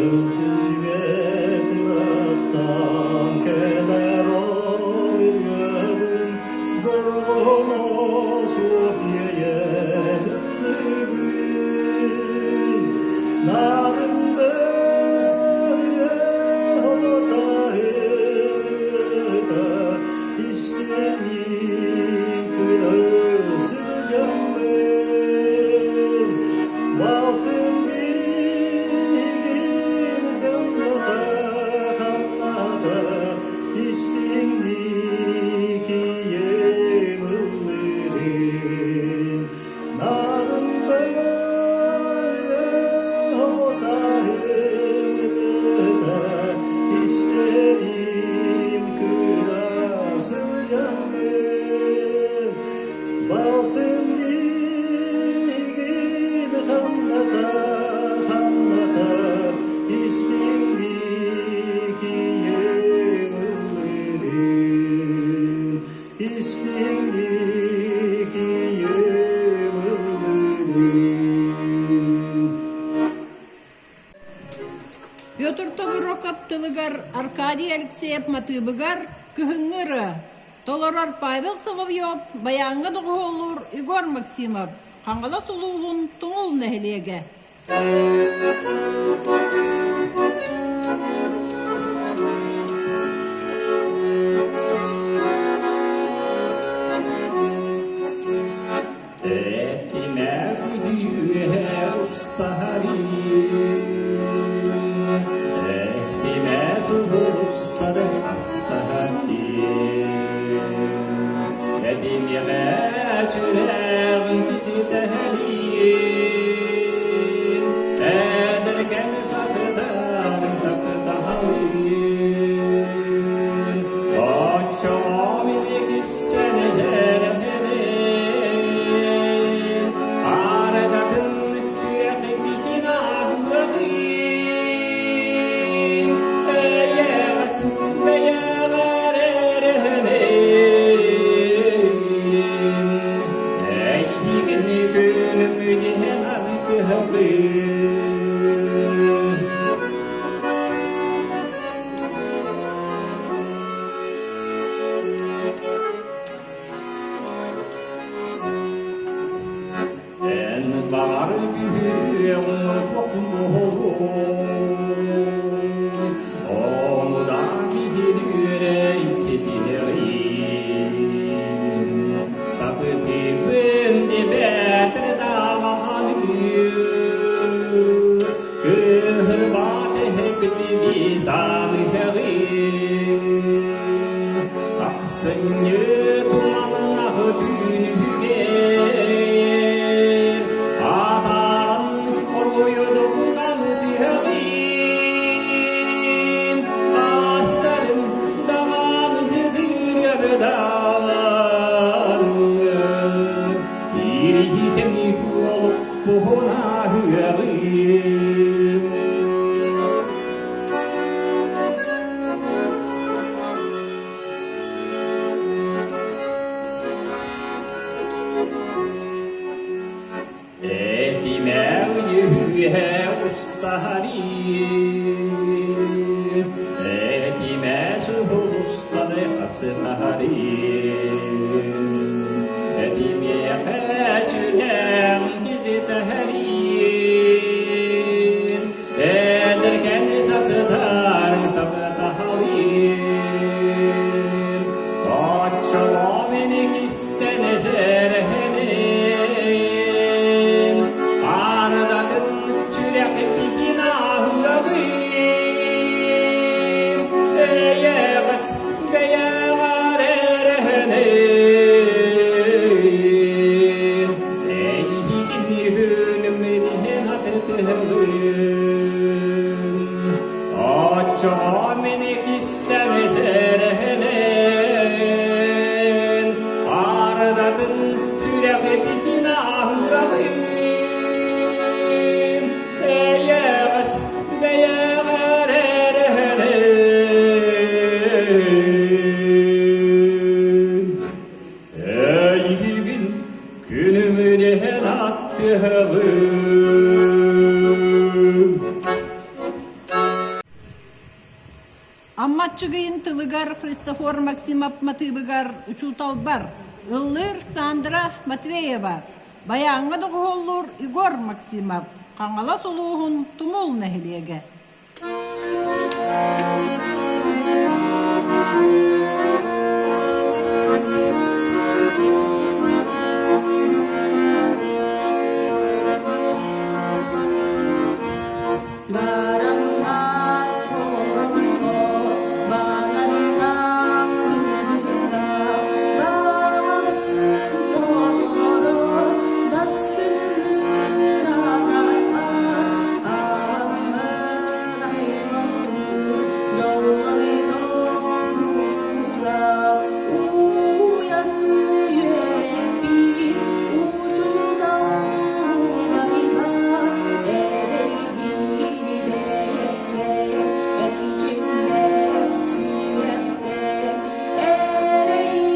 Ылдьыйбэт ырахтан кэлэр ол ырыабын дорҕооно суох иэйэн ыллыыбын. Балтым миигин хамната, истиҥник ийэм ыллыырын. Истэрим кыра сылдьаммын, Балтым миигин хамната, хамната, Истиҥник ийэм ыллыырын. Истиҥник ийэм ыллыырын. Петр Тобуроков тылыгар Аркадий Алексеев матыыбыгар «Кыһыҥҥы ырыа» толорор Павел Соловьев, байааҥҥа доҕуһуоллуур Егор Максимов, Хаҥалас улууһун Тумул нэһилиэгэ. Эн баҕар күһүөҕүҥ Ону да киһи ситиһэҕин Тапытыыбын дибэтэр даҕаны Кыһырбат эһэбитини саныһаҕын Ахсынньы туманнаах түүнүгэр Атааран оргуйдук сыһаҕын. улустары Этимэ сулустары хасыһары Этимиэхэ сүрэҕин кизитэһэрин Эдэркэн сасытар таптаһалыыр Оччолоо мин истэн эсэрэһэнин Ардатын сүрэхпитин аһыабын Эйэҕэс бэйэҕэр эрэһэнин Эйигин үһүнүм атытыһабын Оччоҕо мин истэн эрэһэнин Ардатын сүрэхпитин аһыабын Эйэҕэс бэйэҕэр эрэһэнин Эйигин күнүмүнэн аттыһабын. Амма Аччыгыйын тылыгар Христофор Максимов матыыбыгар учууталбар ыллыыр Сандра Матвеева, байааҥҥа доҕуһуоллуур Егор Максимов, Хаҥалас улууһун Тумул нэһилиэгэ. Бараммат хороммот, банарыгах сылдьыта, баҕабын толорор, бастыҥныр атаспар, ааммын айҕаллыыр, дьоллордох тускуга, уйан үөрэппит учуутал убайбар, эдэрдиир бэйэккэ, эрчимнээх сүрэхтэн, эрэйи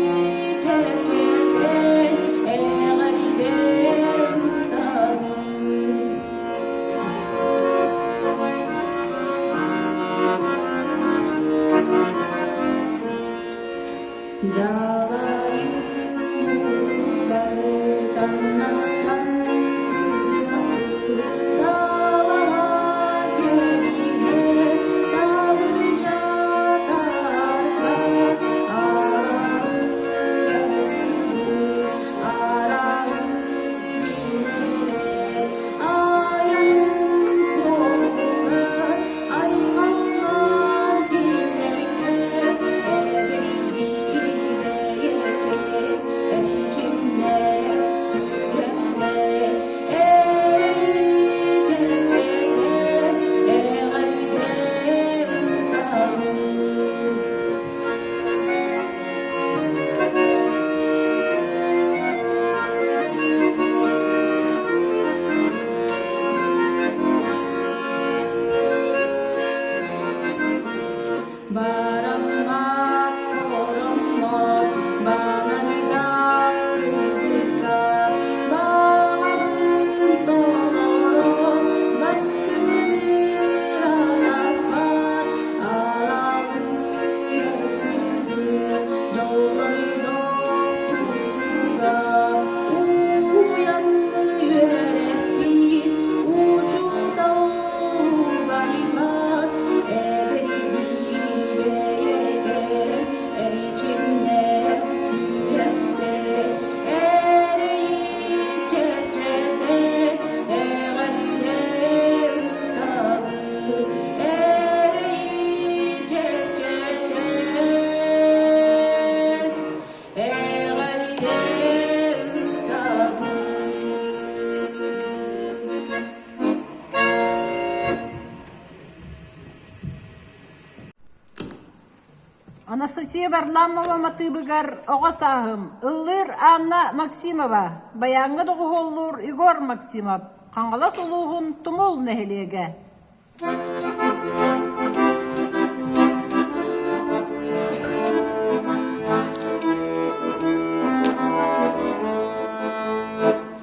чэпчэтэн, эҕэрдэ ыытабын. Далайым мутуктар таҥнастан сытыахпыт, талаҕа кэбиһэ талырдьа таарга, аралыйар сырдык, аралы биллэрэр, айаным суолугар айхаллаан киллэргэ, эдэрдиир бэйэкэм, эрчимнээх сүрэхтэр, эрэйи чэпчэтэр, эҕэрдэ ыытабын. Бараммат хороммот, банардаах сырдыкка, баҕабын толорон, бастыҥныр атаспар, аралыйар сырдык, дьоллордох тускуга, уйан үөрэппит учуутал убайбар, эдэрдии бэйэкэм, эрчимнээх сүрэхтэр, эрэйи чэпчэтэн, эҕэрдэ ыытабын, эрэйи чэпчэтэн, эҕэрдэ ыытабын. Анастасия Варламова матыыбыгар оҕо сааһым ыллыыр Анна Максимова, байааҥҥа доҕуһуоллуур Егор Максимов, Хаҥалас улууһун Тумул нэһилиэгэ.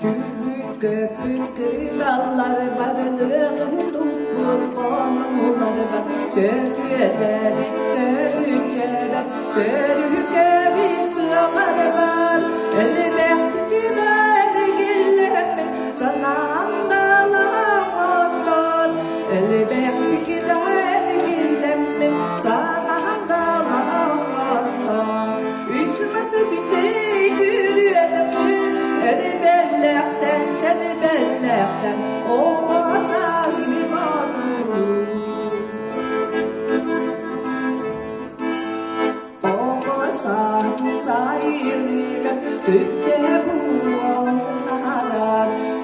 Сүүрбүт көппүт кыылаллар барытыаҕы. Сөтүөлээбит төрүччэбэр, Сөрүкэбит тыаларбар, Элбэхтик эргиллэммин, Санаам далаам оттон, Элбэхтик эргиллэммин, Санаам далаам оттон. Үс мас бүтэй күрүөнүкүн, Эрбэллэхтэн, сэрбэллэхтэн, Оҕо сааһым одуулуур. Оҕо сааһым сайылыгар Түптэ буолунарар,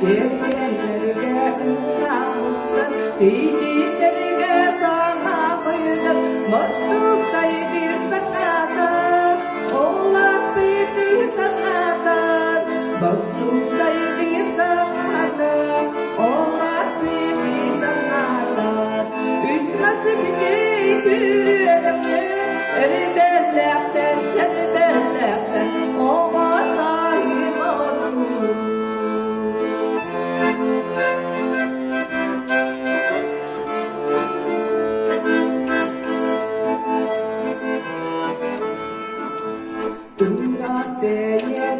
Тиэргэннэргэ ынах устар, Тиитиктэргэ саҥа хойутар, Мостук сайдыыр санаатар, Олласпыты санаатар, Мостук сайдыыр санаатар, Олласпыты санаатар. Үс мас бүтей күрүөлэхтэн, Эрбэллэхтэн, сэрбэллэхтэн, Оҕо сааһым одуулуур. Тура-тэйэ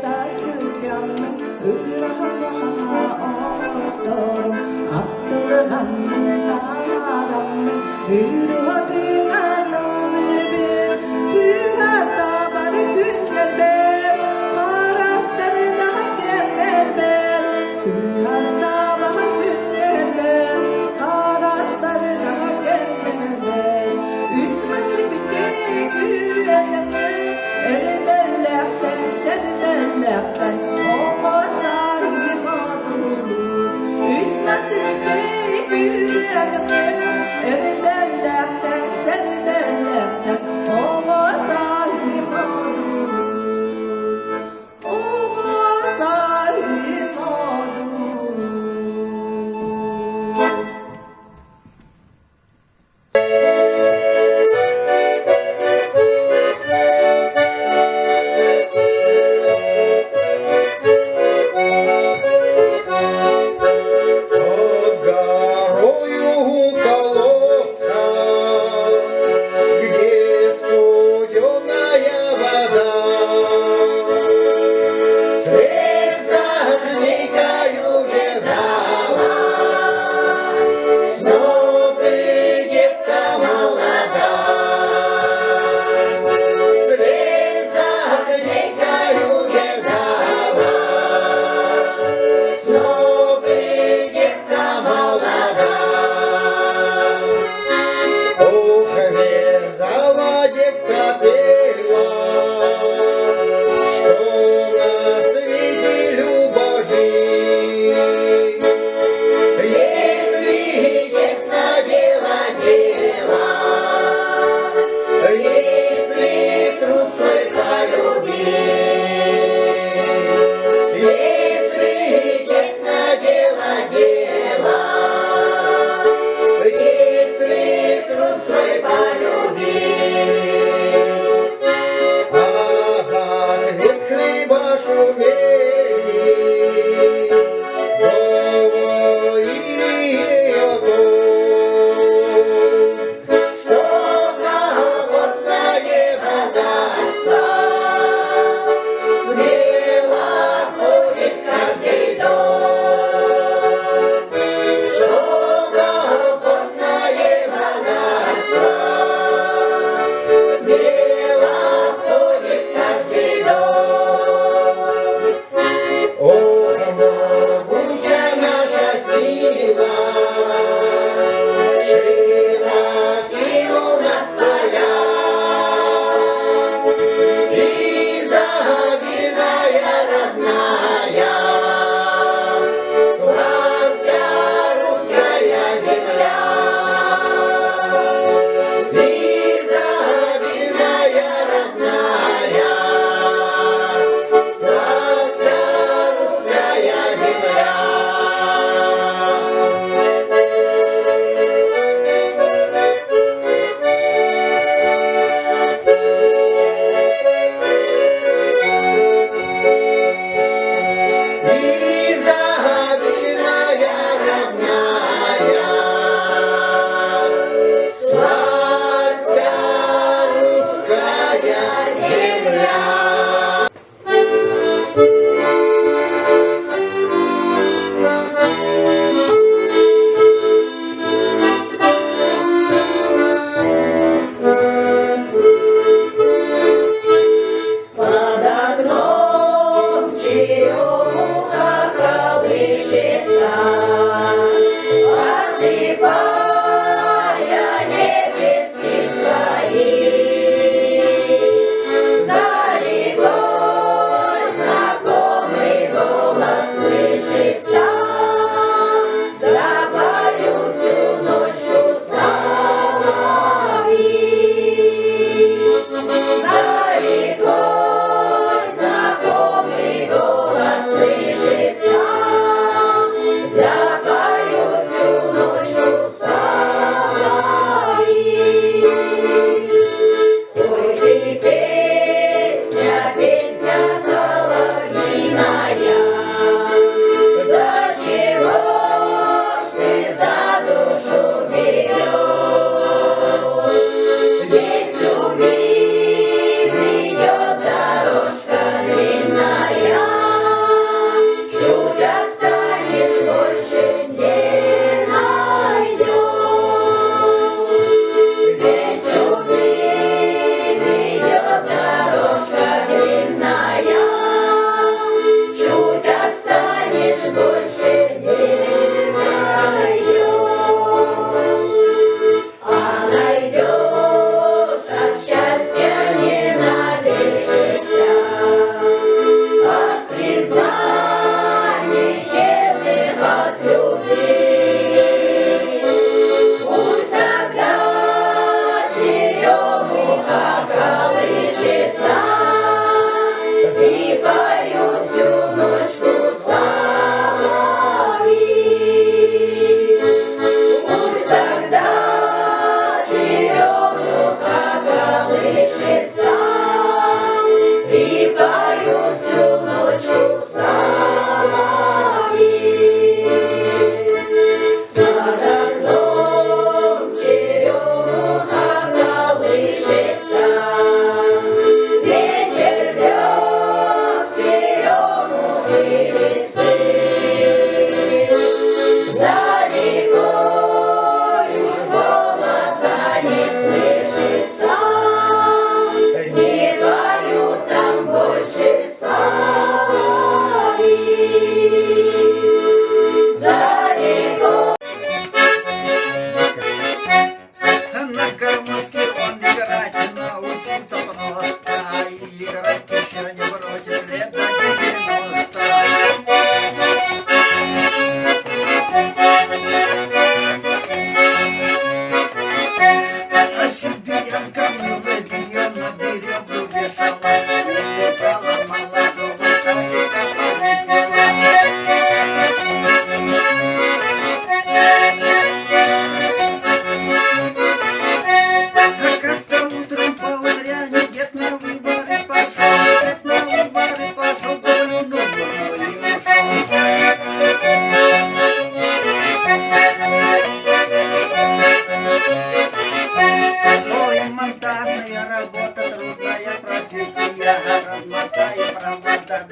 сылдьаммын, ыраах саҥа оҥосторум, аттылыгаммын, таараммын, ырыатынан ыллыыбын, сыыһа табар күннэрбэр, харастарына кэмнэрбэр, сыыһа табар күннэрбэр, харастарына кэмнэрбэр, үс мас бүтэй күөнэххэ Эрбэллэхтэн, сэрбэллэхтэн, оҕо саарым одуулуур. Үс мас бүтэй күөнэххэ Эрбэллэхтэн, сэрбэллэхтэн, оҕо саарым одуулуур. Оҕо саарым одуулуур. Под горою у колодца, где студеная вода, Вслед за жнейкою вязала Снопы девка молода. Вслед за жнейкою вязала Снопы девка молода. Ох, вязала девка пела, что на свете любо жить. Если честно делать дело, если труд свой полюбить, если честно делать дело, если труд свой полюбить. А в ответ хлеба шумели, говорили ей о том, что колхозное богатство смело ходит в каждый дом, что колхозное богатство смело ходит в каждый дом.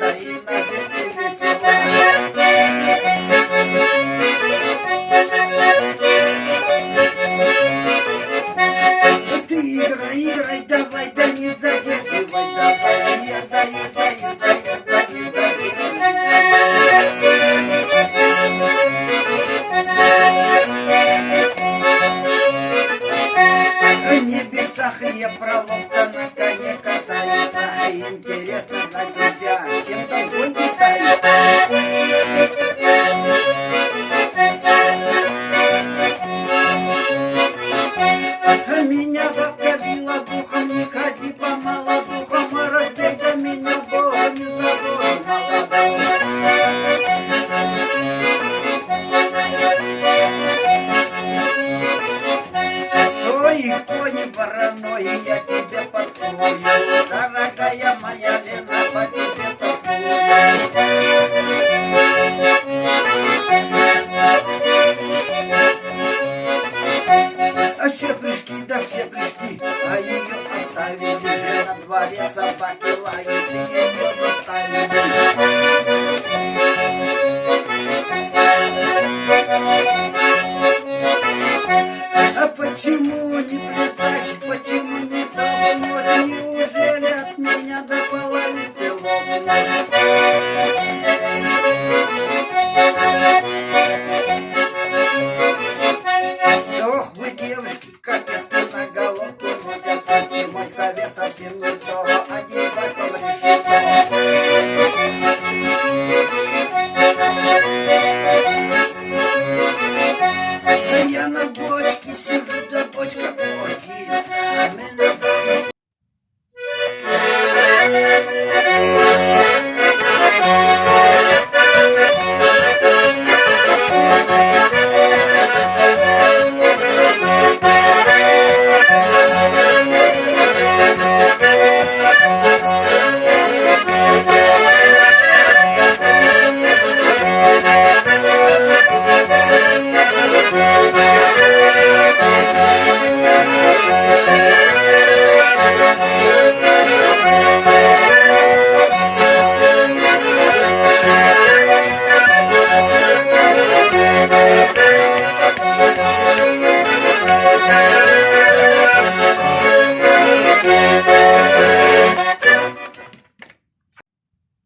да и на земле весело. Ты играй, играй, давай, да не задерживай, давай, я даю, даю, даю, даю, даю. В небесах не пролом-то на коне катается, а интересно на тебя, чем там конь питается. Меня бабка била духом, не ходи по молодухам, а разбей да меня Бога не забой, Ой, кони вороной, я тебя подкую, дорогая моя Лена, по тебе тоскую. А все пришли, да все пришли, а ее оставили. На дворе собаки лают, и ее заставили. А почему не плясать, почему не тонуть? Неужели от меня до половицы лопнуть? Ох вы, девушки, кокетки на головку носят, и мой совет совсем не то, одевать вам решето. Да я на бочке сижу, да бочка ходит, а меня за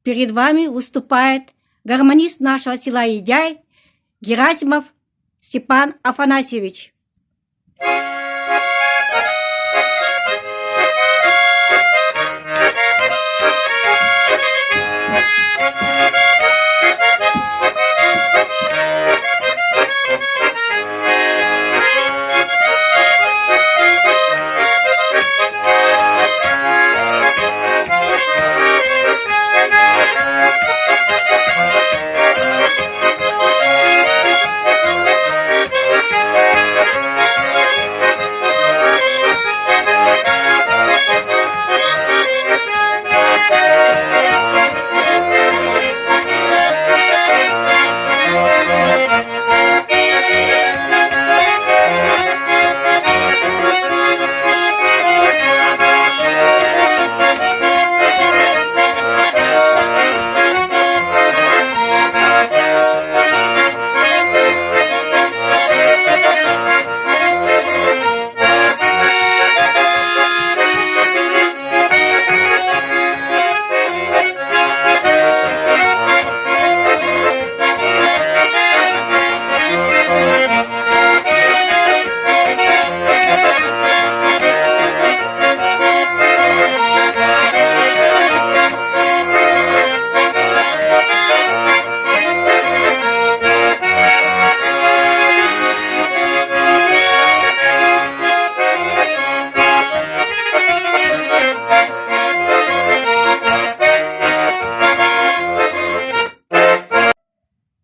Перед вами выступает гармонист нашего села Идяй Герасимов Степан Афанасьевич.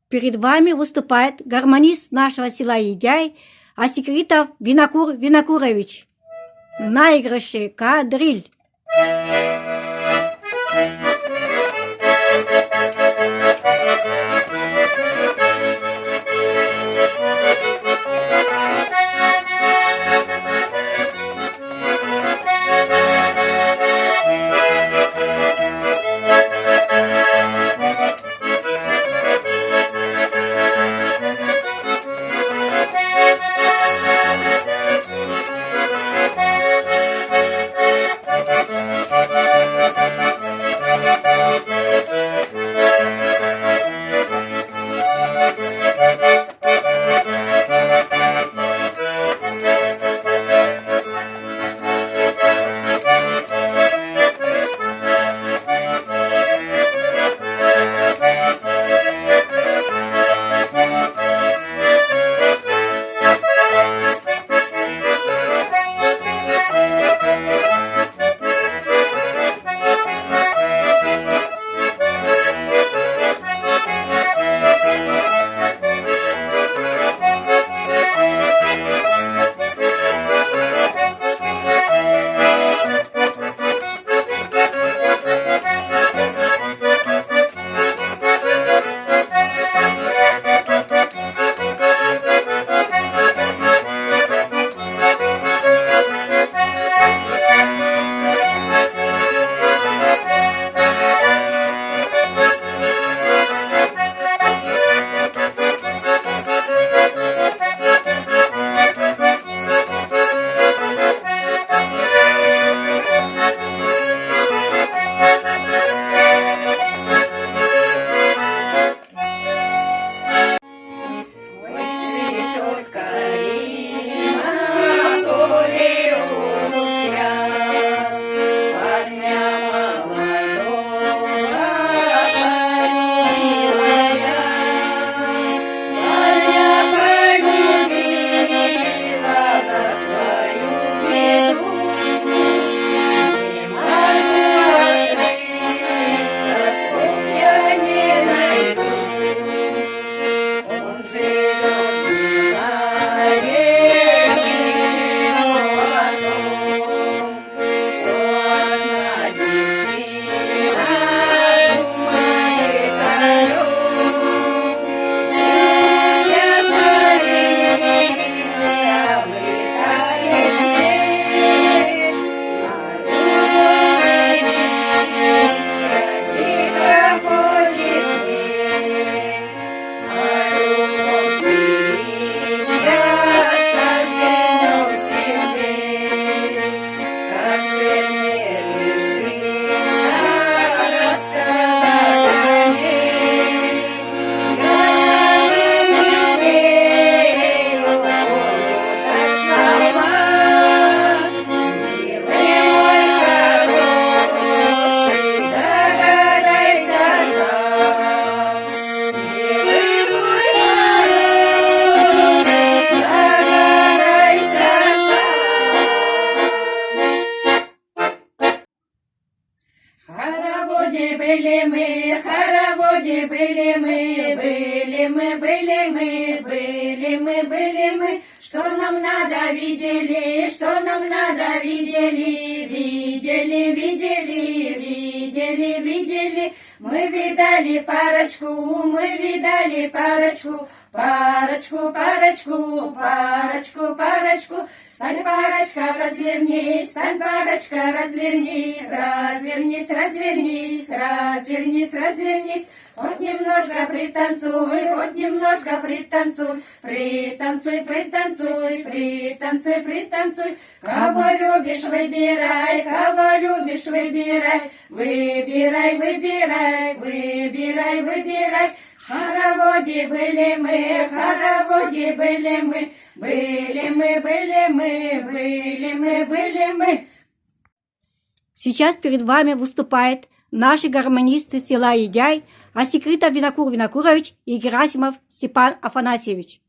Перед вами выступает гармонист нашего села Идяй Асекритов Винокур Винокурович. Наигрыше кадриль. Хороводе были мы, были мы, были мы, были мы, были мы. Что нам надо, видели, что нам надо, видели, видели, видели, видели, видели. Мы видали парочку, мы видали парочку, парочку, парочку, парочку, парочку. Стань, парочка, развернись, стань, парочка, развернись, развернись, развернись, развернись, развернись. Хоть немножко пританцуй, хоть немножко пританцуй, пританцуй, пританцуй, пританцуй, пританцуй. Кого любишь, выбирай, кого любишь, выбирай, выбирай, выбирай, выбирай, выбирай. В хороводе были мы, в хороводе были мы, были мы, были мы, были мы, были мы. Сейчас перед вами выступает наши гармонисты села Едяй, Асекритов Винокур Винокурович и Герасимов Степан Афанасьевич.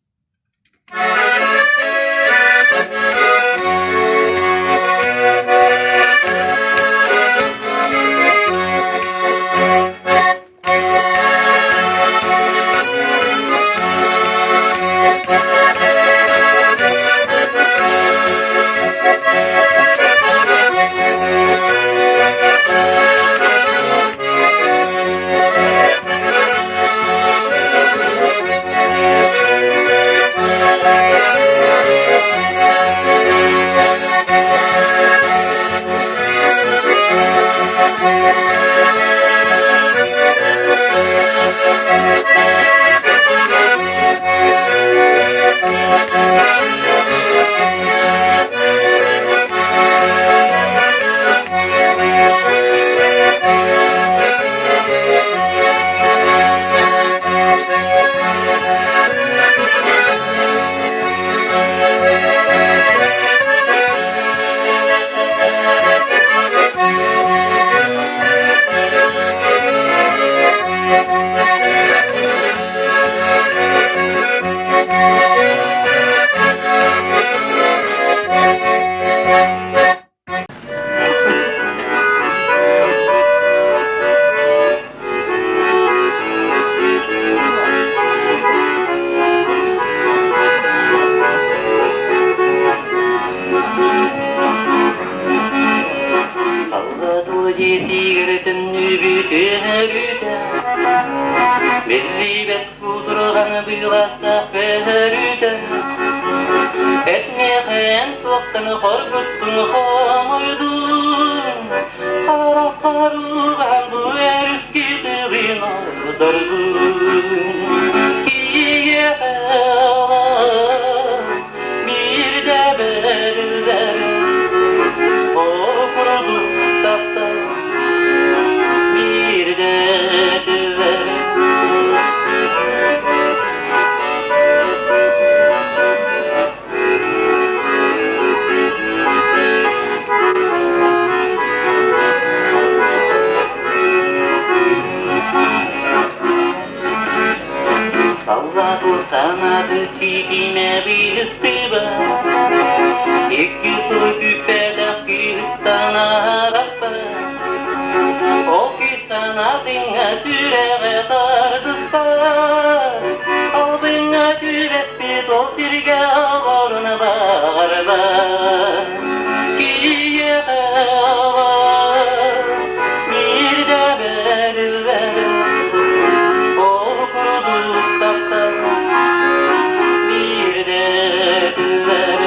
Биллибэт кутурҕан быыластаах көһөрүтэ Этмиэхэ суохтан хоргуттун хомойдун Хараххаруган бу өрүскэ тыгын ордоргун Киэхэ биирдэ бэриллэр Окурдук таптал биирдэ түбэр Саллату санатын ситимэ быыстыба Икки сыл күүппэтэх кыыстан арахпа Ол кыыстан атыҥҥа сүрэҕэ тардыспа Албыҥҥа түбэспит ол сиргэ олорун баҕарба Киһиэхэ биирдэ бэриллэр Ол курдук таптал биирдэ түһэр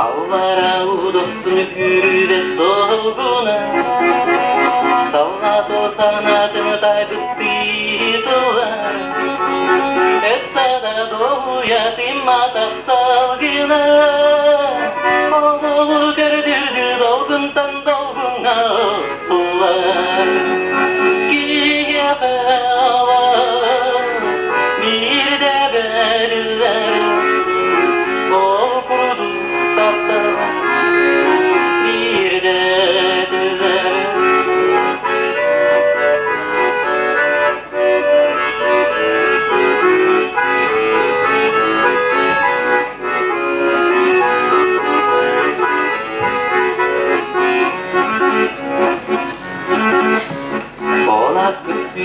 Аллара удоссун күрүдэ соһулгуна Саллато санатын тайбыттыы тыллар Эссада доуя тымматах салгына Оҕолу көрдүрдү долгунтан долгуҥҥа суллар Киһиэхэ биирдэ бэриллэр Ол курдук таптал биирдэ түһэр.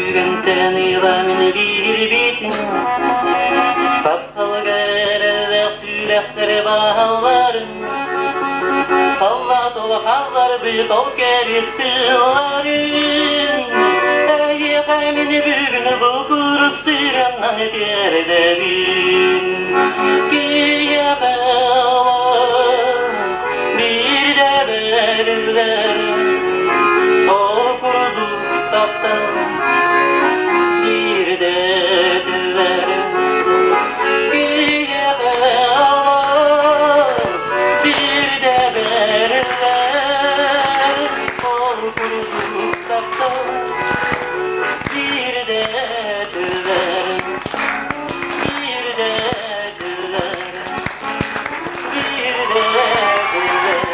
Түгэнтэн ыла мин биирбитин Тапталга эрэллээх сүрэхтэр баалларын Саллаат улахаллар бит ол кэристиларын Эйиэхэ мин бүгүн бу курус сыраннан тиэрдэбин Киһиэхэ биирдэ бэриллэр Ол курдук таптал биирдэ тиллэр Киһиэхэ биирдэ бэриллэр Ол курдук таптал биирдэ тиллэр Биирдэ тиллэр биирдэ тиллэр